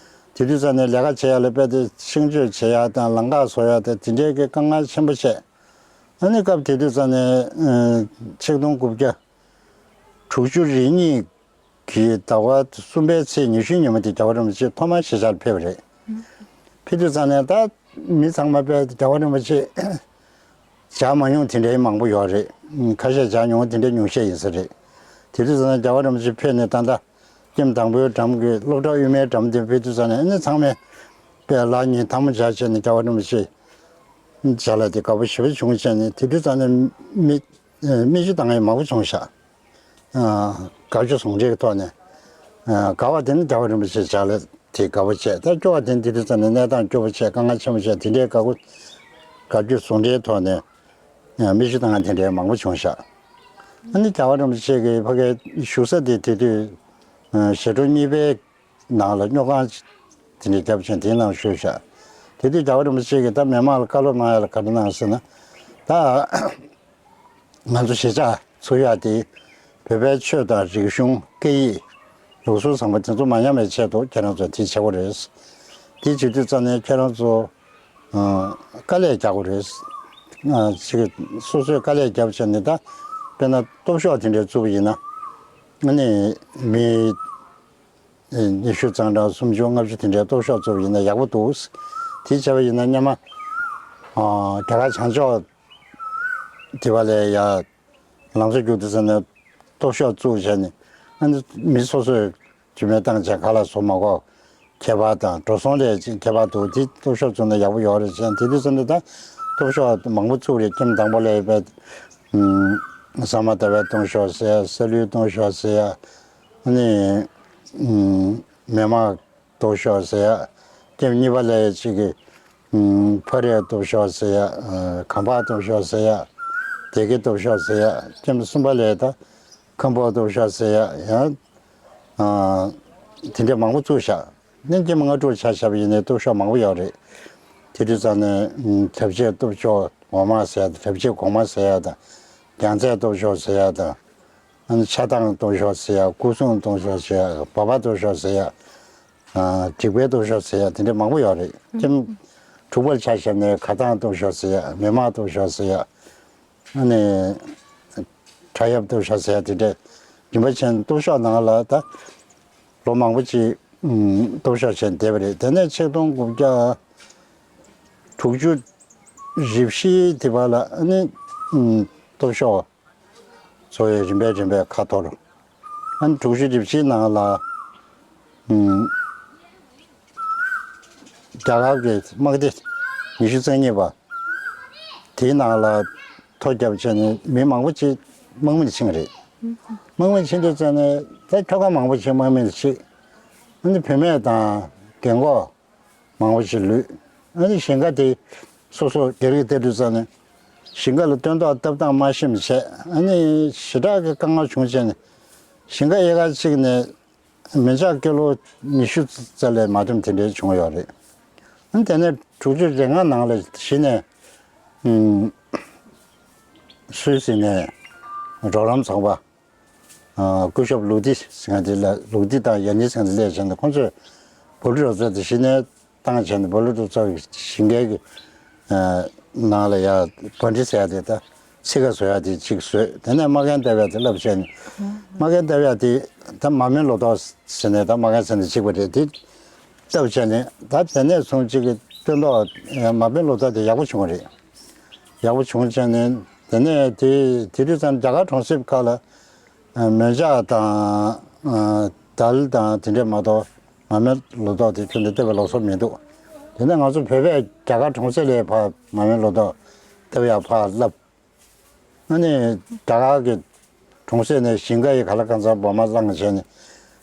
དེ་དུས་ཙམ་ནས་ལས་ཀ་བྱེད་ཡ་ལ་དཔེ་དེ་ཤིང་གཅོད་བྱེད་ཡ་དང་ལམ་ཁ་བཟོ་ཡ་དང་དེ་འདྲའི་གི་དཀའ་ངལ་ཆེན་པོ་བྱས། ཨ་ནི་སྐབས་དེ་དུས་ཙམ་ནས་ཆིག་སྟོང་དགུ་བརྒྱ་དྲུག་ཅུ་རེ་གཉིས་ཀྱི་ཟླ་བ་གསུམ་པའི་ཚེས་ཉི་ཤུའི་ཉིན་མོ་དེ་རྒྱལ་བ་རིན་པོ་ཆེ་ཐོག་མར་གཞིས་ཆགས་ལ་ཕེབས་པ་རེད། ཕེབས་དུས་ཙམ་ནས་ད་མི་ཚང་མ་དཔེ་རྒྱལ་བ་རིན་པོ་ཆེ་མཇལ་མ་མྱོང་དེ་འདྲའི་མང་པོ་ཡོད་རེད། ཁ་ཤས་མཇལ་མྱོང་དེ་འདྲའི་ཉུང་ཤས་ཡིན་ས་རེད། དེ་དུས་ཙམ་ནས་རྒྱལ་བ་རིན་པོ་ཆེ་ཕེབས་ནས་ད་ལྟ་ཀེམ་དང་པོའི་འགྲམ་གྱི་སློབ་གྲྭ་དབུ་མའི་འགྲམ་དེ་ཕེབས་དུས་ཙམ་ནས་ཨ་ནི་ཚང་མས་དཔེ་ལག་གཉིས་ཐལ་མོ་སྦྱར་བྱས་ནས་རྒྱལ་བ་རིན་པོ་ཆེ་མཇལ་ལ་དེ་དགའ་པོ་ཞེ་པོ་བྱུང་བྱས་ནས་དེ་དུས་ཙམ་ནས་མི་མིག་ཆུ་བཏང་མཁན་མང་པོ་བྱུང་ཤག་དགའ་སྐྱོ་ཟུང་འབྲེལ་གྱི་ཐོག་ནས། དགའ་བ་དེ་ནི་རྒྱལ་བ་རིན་པོ་ཆེ་མཇལ་ལ་དེ་དགའ་པོ་བྱས། ད་སྐྱོ་བ་དེ་ནི་དེ་དུས་ཙམ་ནས་གནས་སྟངས་སྐྱོ་པོ་བྱས། དཀའ་ངལ་ཆེན་པོ་བྱས། དེ་འདྲའི་དགའ་པོ་དགའ་སྐྱོ་ཟུང་འབྲེལ་ཐོག་ནས་མིག་ཆུ་བཏང་མཁན་དེ་འདྲའི་མང་པོ་བྱུང་ཤག་ཨ་ནི་རྒྱལ་བ་རིན་པོ་ཆེ་གི་ཕ་གིའི་བཞུགས་ས་དེ་དེ་དུས་ཞི་ཁྲོ་གཉིས་པའི་ནང་ལ་སྨྱོ་ཁང་དེ་འདྲའི་བརྒྱབ་བྱས་དེའི་ནང་བཞུགས་ཤག་དེ་དུས་རྒྱལ་བ་རིན་པོ་ཆེ་གིས་ད་མི་མང་ལ་བཀའ་སློབ་གནང་ཡ་ལ་ག་རེ་གནང་ཟེར་ན། ད་ང་ཚོ་གཞིས་ཆགས་ཚུགས་ཡ་དེ་བོད་པའི་ཆོས་དང་རིག་གཞུང་སྐད་ཡིག་ལུགས་སྲོལ་བཟང་པོ་དེ་ཚོ་མ་ཉམས་པའི་ཆེད་དུ་ཁྱེད་རང་ཚོ་དེ་བྱེད་དགོས་རེད། དེ་བྱེད་དུས་ཙམ་ནས་ཁྱེད་རང་ཚོ་དཀའ་ལས་རྒྱག་དགོས་རེད། ཅིག་སོ་སོས་དཀའ་ལས་བརྒྱབ་བྱས་ནས་ད་དཔེར་ན་སྟོབ་ཤོག་དེ་འདྲ་བཙུགས་པ་ཡིན་ན་ཨ་ནི་མི་ཉི་ཤུ་ཙམ་དང་སུམ་ཅུ་ལྔ་བཅུ་དེ་འདྲའི་སྟོབས་ཤོག་བཙུགས་པ་ཡིན་ན་ཡག་པོ་འདུག་དེ་བྱས་པ་ཡིན་ན་སྔོན་མ་རྒྱ་གར་བྱང་ཕྱོགས་དེ་བ་ལས་ཡ་ལམ་བཟོ་རྒྱུག་དུས་ཙམ་ནས་སྟོབས་ཤོག་བཙུགས་བྱས་ནས་ཨ་ནི་མི་སོ་སོས་རྒྱུ་མེད་བཏང་བྱས་ག་ལ་བཟོ་མ་དགོས། ཁྱད་པར་དང་འགྲོ་སོང་ལས་ཁྱད་པར་འདུག་དེ་སྟོབས་ཤོག་བཙུགས་ན་ཡག་པོ་ཡོད་རེད་ཟེར། དེ་དུས་ཙམ་ནས་ད་སྟོབས་ཤོག་མང་པོ་བཙུགས་རེད། ཀེམ་དང་པོ་ལ་ཡོད་པའི་ས་མ་ཟླ་བའི་སྟོབས་ཤོག་ཟེར་ཡ། ས་ལུའི་སྟོབས་ཤོག་ཟེར་ཡ། ཨ་ནི་མེ་མར་སྟོབས་ཤོག་ཟེར་ཡ། ཀེམ་གཉིས་པ་ལ་ཡ་ཅིག་གི་ཕ་རའི་སྟོབས་ཤོག་ཟེར་ཡ། གམ་པ་སྟོབས་ཤོག་ཟེར་ཡ། སྡེ་དགེ་སྟོབས་ཤོག་ཟེར་ཡ། ཀེམ་གསུམ་པ་ལ་ཡ་ད་ཁམ་པོ་སྟོབས་ཤོག་ཟེར་ཡ། ཡང་དེ་འདྲ་མང་པོ་བཙུགས་ཤག་ནས་ཀེམ་ལྔ་དྲུག་ཆ་བཞག་པ་ཡིན་ནའི་སྟོབས་ཤོག་མང་པོ་ཡོད་རེད། དེ་དུས་ཙམ་ནས་གྲབས་ཆེ་སྟོབས་ཤོག་འོ་མ་ཟེར་ཡ་དང་། གྲབས་ཆེ་གོང་མ་ཟེར་ཡ་དང་། རྒྱང་ཚད་སྟོབས་ཤོག་ཟེར་ཡ་དང་། ཨ་ནི་ཆ་ཚང་སྟོབས་ཤོག་ཟེར་ཡ། སྐུ་སྲུང་སྟོབས་ཤོག་ཟེར་ཡ། བ་བ་སྟོབས་ཤོག་ཟེར་ཡ། འགྲིག་པའི་སྟོབས་ཤོག་ཟེར་ཡ་དེ་འདྲ་མང་པོ་ཡོད་རེད། ཀེམ་དྲུག་པར་ཆ་བཞག་ནས་ཁ་ཐང་སྟོབས་ཤོག་ཟེར་ཡ། མེ་མར་སྟོབས་ཤོག་ཟེར་ཡ། ཨ་ནི་ཁྲ་ཡབ་སྟོབས་ཤོག་ཟེར་ཡ་དེ་འདྲས་རིམ་པ་བྱས་ནས་སྟོབས་ཤོག་ནང་ལ་ད་ལོ་མང་པོ་ཅིག་སྟོབས་ཤོག་བྱས་བསྡད་པ་རེད། དེ་ནས་ཆིག་སྟོང་དགུ་བརྒྱ་དྲུག་ཅུ་རེ་བཞི་དེ་བར་ལ་ཨ་ནི་སྟོབས་ཤོག་བཟོ་བའི་རིམ་པས་རིམ་པས་ཁ་འཐོར། ཨ་ནི་དྲུག་ཅུ་རེ་བཞིའི་ནང་ལ་ རྒྱ་གར་གྱི་དམག་སྡེ་ཉི་ཤུ་རྩ་གཉིས་པ་དེའི་ནང་ལ་ཐོ་བརྒྱབ་བྱས་ནས་མི་མང་པོ་ཅིག་དམག་མིར་ཕྱིན་པ་རེད། དམག་མིར་ཕྱིན་དུས་ཙམ་ནས་ད་ཁྱོ་ག་མང་པོ་ཞིག་དམག་མིར་ཕྱིན། ཨ་ནི་བུད་མེད་དང་རྒན་གོག་མང་པོ་ཞིག་ལུས། ཨ་ནི་ཞིང་ཁ་དེ་སོ་སོ་སྒེར་གྱི་གཏད་དུས་ཙམ་ནས་ཞིང་ཁ་ལ་སྟོན་ཐོག་བཏབ་སྟངས་མ་ཤེས་པ་བྱས། ཨ་ནི་ཞེ་དྲག་གི་དཀའ་ངལ་བྱུང་བྱས་ནས་ཞིང་ཁ་ཨེ་ཀར་གཅིག་ནས་མི་ཆག་ཀི་ལོ་ཉི་ཤུ་རྩ་ལས་མ་ཐོན་དེ་འདྲའི་བྱུང་ཡོད་རེད། ཨ་ནི་དེ་ནས་དྲུག་ཅུ་རེ་ལྔ་ནང་ལ་གཞི་ནས་ཨུམ་སུད་སི་ནས་རོགས་རམ་ཚོགས་པ། ཨ། སྐུ་ཞབས་ལུག་ཏི་ཟེར་མཁན་དེ་ལ། ལུག་ཏི་དང་ཡ་ནི་ཟེར་མཁན་དེ་སླེབས་བྱས་ནས་ཁོང་ཚོས་བོ་ལུ་རོགས་ཚོགས་དེ་གཞི་ནས་བཏང་བྱས་ནས་བོ་ལུ་རོགས་ཚོགས་ཀྱི་ཞིང་ཁའི་གི་ཨ་ནང་ལ་ཡ་བྷོན་ཌི་ཟེར་ཡ་དེ། ད་ཚིག་ཁ་བཟོ་ཡ་དེ་གཅིག་བཟོས། དེ་ནས་མ་ཀན་ཏ་བྷ་དེ་བསླབས་བྱས་ནས། མ་ཀན་ཏ་བྷ་དེ་ད་མ་མེན་ལོ་ཏོག་ཟེར་ནས་ད་མ་ཀན་ཟེར་ནས་གཅིག་པ་རེད། དེ་བསླབས་བྱས་ནས་ད་དེ་ནས་བཟུང་གཅིག་གི་སྟོན་ཐོག་མ་མེན་ལོ་ཏོག་དེ་ཡག་པོ་བྱུང་བ་རེད། ཡག་པོ་བྱུང་བྱས་ནས་དེ་ནས་དེ་དེ་དུས་ཙམ་རྒྱ་གར་གྲོང་གསེབ་ཁག་ལ་མོན་ཇག་དང་དལ་དང་དེ་འདྲས་མ་གཏོགས་མ་མེན་ལོ་ཏོག་དེ་ཁྱོན་ནས་བཏབ་པའི་ལུགས་སྲོལ་མི་འདུག་དེ་ནས་ང་ཚོ་བོད་པས་རྒྱ་གར་གྲོང་གསེབ་ལ་ཕར་མ་མེན་ལོ་ཏོག་བཏབ་ཡག་ཕར་བསླབས། ཨ་ནི་རྒྱ་གར་གྱི་གྲོང་གསེབ་ནས་ཞིང་ཁ་ཡི་ག་ལ་གང་འཚམ་འབབ་མ་བླངས་བྱས་ནས་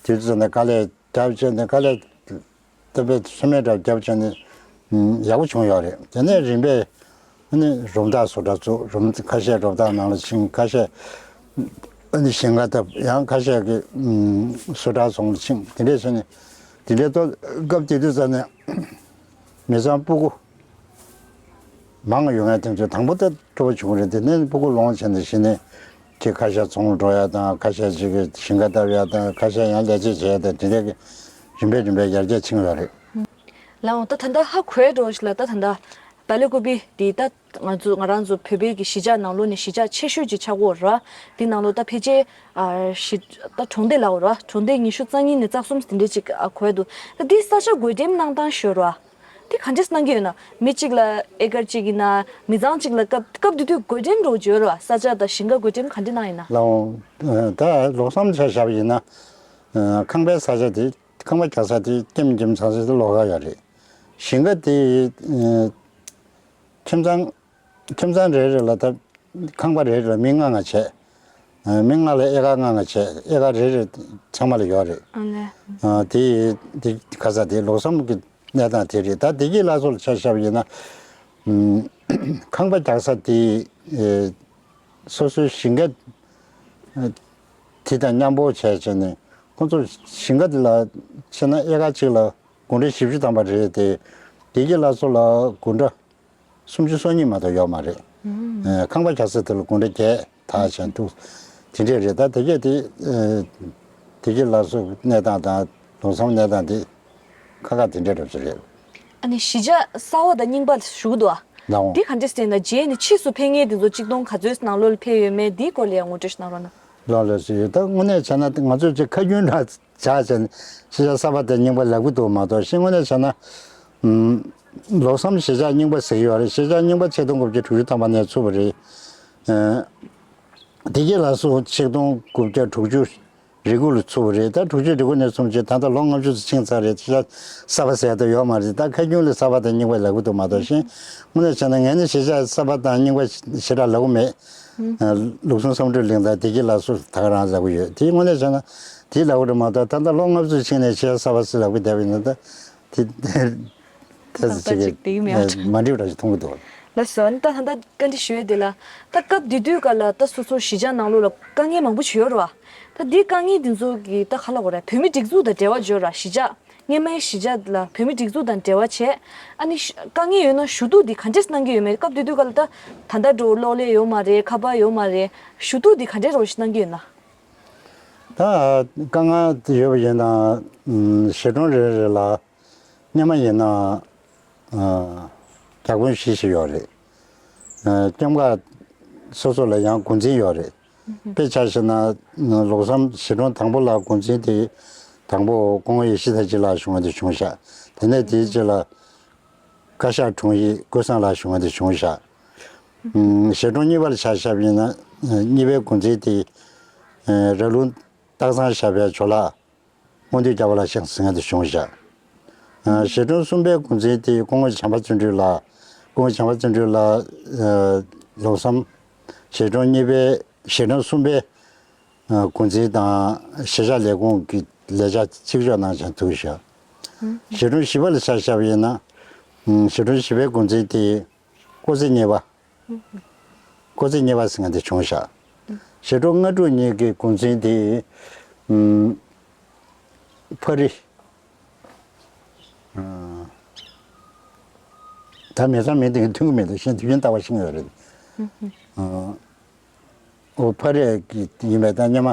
དུས་ཚོད་ནས་དཀའ་ལས་བརྒྱབ་བྱས་ནས་དཀའ་ལས་བཏབ་པའི་ཚོད་མེད་འདྲ་བརྒྱབ་བྱས་ནས་ཡག་པོ་བྱུང་ཡོད་རེད། དེ་ནས་རིམ་པས་ཨ་ནི་རུམ་བཏགས་བཟོ་གྲྭ་བཙུགས། རུམ་ཁ་ཤས་རུམ་བཏགས་ནང་ལ་ཕྱིན། ཁ་ཤས་ཨ་ནི་ཞིང་ཁ་བཏབ། ཡང་ཁ་ཤས་ཀྱིས་བཟོ་གྲྭ་ཚོང་ལ་ཕྱིན། དེ་འདྲས་བྱས་ནས་དེ་འདྲས་ཏོ་སྐབས་དེ་དུས་ཙམ་ནས། མི་ཚང་སྤུ་གུ་མང་ཡོད་མཁན་དེ་ཚོ་དང་པོ་ད་སྤྲོ་པོ་བྱུང་རེད། དེ་ནས་སྤུ་གུ་ལོངས་སྤྱད་ནས་གཞི་ནས་ཁྱེད་ཁ་ཤས་ཚོང་འགྲོ་ཡ་དང་། ཁ་ཤས་ཅིག་གིས་ཞིང་ཁ་བཏབ་ཡ་དང་། ཁ་ཤས་ཡང་ལས་བྱེད་བྱེད་ཡ་དང་། དེ་འདྲ་གི་རིམ་པས་རིམ་པས་ཡར་རྒྱས་ཕྱིན་ཡོད་རེད། ལགས་འོང་། ད་ད་ལྟ་ཧ་གོ་འགྲོ་ཞིག་ལ། ད་ད་ལྟ་བལ་ཀོ་པི་འདི་ད་ང་ཚོ་ང་རང་ཚོ་བོད་པའི་གི་གཞིས་ཆགས་ནང་ལོགས་ནས་གཞིས་ཆགས་ཆེ་ཤོས་ཅིག་ཆགས་ཀྱི་ཡོད་རེད། འདི་ནང་ལོགས་ད་ཕལ་ཆེར་ཨ་གཞི་ད་གྲོང་སྡེ་ལབ་ཀྱི་ཡོད་རེད། གྲོང་སྡེ་ཉི་ཤུ་རྩ་གཉིས་ནས་རྩ་གསུམ་དེ་འདྲ་ཅིག་ཨ་གོ་ཡ་འདུག་ད་འདི་ས་ཆ་བགོ་འགྲེམས་གནང་སྟངས་ཤོད་རོགས། དེ་ག་འདྲས་གནང་གི་ཡོད་ན། མི་གཅིག་ལ་ཨེ་ཀར་གཅིག་ཡིན་ན། མི་ཚང་གཅིག་ལ་སྐབས་སྐབས་དེ་དུས་བགོ་འགྲེམས་རོགས་བྱོས་རོགས། ས་ཆ་དང་ཞིང་ཁ་བགོ་འགྲེམས་ག་འདྲས་གནང་ཡིན་ན། ལགས་འོང་། ད་ལོ་གསུམ་ཆ་བཞག་པ་ཡིན་ན། ཁང་པའི་ས་ཆ་དེ། ཁང་པ་རྒྱག་ས་དེ་ལྟེམ་ལྟེམ་ཚང་ས་དེ་ལོགས་ཀ་ཡོད་རེད། ཞིང་ཁ་དེ་ཁྱིམ་ཚང་ཁྱིམ་ཚང་རེ་རེ་ལ་ད་ཁང་པ་རེ་རེ་ལ་མི་ལྔ་ལྔ་བྱས། མི་ལྔ་ལ་ཨེ་ཀར་ལྔ་ལྔ་བྱས། ཨེ་ཀར་རེ་རེ་ཚང་མ་ལ་ཡོད་རེད། ཨ་ལས། དེ་དེ་ག་ས་དེ་ལོ་གསུམ་གྱི་གནས་སྟངས་དེ་རེད། ད་བདེ་སྐྱིད་ལྷ་གསོལ་ཆ་བཞག་པ་ཡིན་ན། ཁང་པ་རྒྱག་ས་དེ་སོ་སོའི་ཞིང་ཁ་དེ་དང་མཉམ་པོ་བྱས་བྱས་ནས། ཁོང་ཚོ་ཞིང་ཁ་དེ་ལ་ཕྱིན་ན་ཨེ་ཀར་གཅིག་ལ་དགུན་ཁྲི་བཞི་བཅུ་ཐམ་པ་རེད་དེ། བདེ་སྐྱིད་ལྷ་གསོལ་ལ་དགུན་ཁྲི་སུམ་ཅུ་སོ་གཉིས་མ་གཏོགས་ཡོད་མ་རེད། ཨ། ཁང་པ་རྒྱག་ས་དེ་ལ་དགུན་ཁྲི་བརྒྱད་དག་བྱས་འདུག་དེ་འདྲས་རེད། ད་དེ་གས་དེ་ཨ་བདེ་སྐྱིད་ལྷ་གསོལ་གནས་སྟངས་དང་ལུང་ཚང་གནས་སྟངས་དེ་ཁ་ཁ་དེ་འདྲས་འདྲ་པོ་ཅིག་རེད། ཨ་ནི་གཞིས་ཆགས་གསར་པ་དང་རྙིང་པ་ཞུ་གི་འདུག་ཨ། ལགས་འོང་། དེ་ག་འདྲས་ཟེར་ན། རྗེས་ནས་ཕྱིས་སུ་ཕེབས་མཁན་དེ་ཚོ་གཅིག་སྟོང་ག་ཚོད་ནང་ལོགས་ལ་ཕེབས་ཡོད་མེད་དེའི་སྐོར་ལ་ཡང་ངོ་སྤྲོད་ཞིག་གནང་རོགས་གནང་། ལགས་ལགས་སོ། ད་དངོས་གནས་བྱས་ན་ང་ཚོས་ཅིག་ཁ་རྒྱུན་འདྲ་བྱས་བྱས་ནས་གཞིས་ཆགས་གསར་པ་དང་རྙིང་པ་ལབ་ཀྱི་འདུག་མ་གཏོགས། གཞི་དངོས་གནས་བྱས་ན། ཨུམ། ལོ་གསུམ་གཞིས་ཆགས་རྙིང་པ་ཟེར་གྱི་ཡོད་རེད། གཞིས་ཆགས་རྙིང་པ་ཆིག་སྟོང་དགུ་བརྒྱ་དྲུག་ཅུ་ཐམ་པ་ནས་ཚུགས་པ་རེད། ཨ། བདེ་སྐྱིད་ལྷ་གསོལ་ཆིག་སྟོང་དགུ་བརྒྱ་དྲུག་ཅུ་རེ་དགུ་ལ་ཚུགས་པ་རེད། ད་དྲུག་ཅུ་རེ་དགུ་ནས་བཟུང་བྱས་ད་ལྟ་ལོ་ལྔ་བཅུ་ཙམ་ཕྱིན་ཚར་རེད། གཞིས་ཆགས་གསར་པ་ཟེར་ཡ་ད་ཡོད་མ་རེད། ད་ཁ་རྒྱུན་ལ་གསར་པ་དང་རྙིང་པ་ལབ་ཀྱི་འདུག་མ་གཏོགས། གཞན་དངོས་གནས་བྱས་ན་ངས་ནི་གཞིས་ཆགས་གསར་པ་དང་རྙིང་པ་ཞེ་དྲག་ལབ་ཀྱི་མེད། ཨ། ལུགས་ཟུང་བསམ་གྲུབ་གླིང་དང་བདེ་སྐྱིད་ལྷ་གསོལ་ད་ག་རང་ལབ་ཀྱི་ཡོད། དེ་དངོས་གནས་བྱས་ན་དེ་ལབ་ཀྱི་རེད་མ་གཏོགས། ད་ལྟ་ལོ་ལྔ་བཅུ་ཕྱིན་ནས་གཞིས་ཆགས་གསར་པ་ཟེར་ལབ་ཀྱི་བསྡད་པ་ཡིན་ན། ད་དེ་ཏོག་ཙམ་ཅིག་གི་ཏོག་ཙམ་ཅིག་དེ་མི་ཡོང་། མ་འགྲིག་པ་འདྲ་ཞིག་མཐོང་གི་འདུག་ལགས་སོ། ཨ་ནི་ད་ད་ལྟ་བཀའ་འདྲི་ཞུ་ཡས་དེ་ལ། ད་སྐབས་དེ་དུས་སྐབས་ལ་ད་སོ་སོ་གཞིས་ཆགས་ནང་ལོགས་ལ་དཀའ་ངལ་མང་པོ་ཞིག་ཡོད་རེད་བ། ད་འདི་དཀའ་ངལ་དེ་ཚོ་གི་ད་ག་ལབ་དགོས་རེད། བོད་མི་སྒྲིག་འཛུགས་དང་འབྲེལ་བ་ཡོད་རེད་བ། གཞིས་ཆགས་སྔོན་མའི་གཞིས་ཆགས་ལ་བོད་མི་སྒྲིག་འཛུགས་དང་འབྲེལ་བ་བྱས། ཨ་ནི་ཤ་དཀའ་ངལ་ཡོད་ན་ཞུ་གཏུག་འདི་ག་འདྲས་གནང་གི་ཡོད་མེད། སྐབས་དེ་དུས་སྐབས་ལ་ད་ད་ལྟ་འདྲ་བོ་གློག་ཀླད་ཡོད་མ་རེད། ཁ་པར་ཡོད་མ་རེད། ཞུ་གཏུག་འདི་ག་འདྲས་རོགས་ཞིག་གནང་གི་ཡོད་ན། ད་དཀའ་ངལ་ཡོད་པ་ཡིན་ན། ཨམ། གཞིས་གྲོང་རེ་རེ་ལ་སྔོན་མ་ཡིན་ན། ཨ། བརྒྱ་དཔོན་བཞི་ཞིག་ཡོད་རེད། ཨ། སྐྱོང་ག་སོ་སོ་ལ་ཡང་འགོ་འཛིན་ཡོད་རེད། དཔེ་ཆ་བཞག་ན་ལོ་གསུམ་གཞིས་གྲོང་དང་པོ་ལ་འགོ་འཛིན་དེ་དང་པོ་སྐུ་ངོ་ཡེ་ཤེས་ཐར་སྤྱི་ལགས་བྱུང་བ་དེ་བྱུང་ཤག་དེ་ནས་དེའི་རྗེས་ལ་བཀའ་ཤག་དྲུང་ཡིག་ཀུན་བཟང་ལགས་བྱུང་བ་དེ་བྱུང་ཤག་ཨུམ། གཞིས་གྲོང་གཉིས་པ་ལ་ཆ་བཞག་པ་ཡིན་ན། ཨ། གཉིས་པའི་འགོ་འཛིན་དེ། ཨ། ར་ལུང་སྟག་ཚང་ཞབས་པའི་ཇོ་ལགས། སྔོན་དུས་རྒྱལ་བ་ལྷ་ཞང་ཟེར་མཁན་དེ་བྱུང་ཤག་གཞིས་གྲོང་གསུམ་པའི་འགོ་འཛིན་དེ་སྐུ་ངོ་བྱམས་པ་བརྩོན་འགྲུས་ལགས། སྐུ་ངོ་བྱམས་པ་བརྩོན་འགྲུས་ལགས། ལོ་གསུམ། གཞིས་གྲོང་གཉིས་པའི་གཞིས་གྲོང་གསུམ་པའི་འགོ་འཛིན་དང་གཞིས་ཆགས་ལས་ཁུངས་ཀྱི་ལས་བྱ་གཅིག་ལྕོགས་གནང་བཞིན་འདུག་ཤག་གཞིས་གྲོང་བཞི་པ་ལ་ཆ་བཞག་པ་ཡིན་ན། གཞིས་གྲོང་བཞི་པའི་འགོ་འཛིན་དེ་སྐུ་ཚེ་གཉིས་པ། སྐུ་ཚེ་གཉིས་པ་ཟེར་མཁན་དེ་བྱུང་ཤག་གཞིས་གྲོང་ལྔ་དྲུག་གཉིས་ཀྱི་འགོ་འཛིན་དེ་ཕ་རི། ད་མི་ཚང་མིང་དེ་ག་མཐུན་གི་མི་འདུག་གཞན་དུས་རྒྱུན་ལྟ་བ་ཤེས་ཡོད་རེད། ཨོ་ཕ་རི་གི་ཡིན་པའི་ད་སྔོན་མ་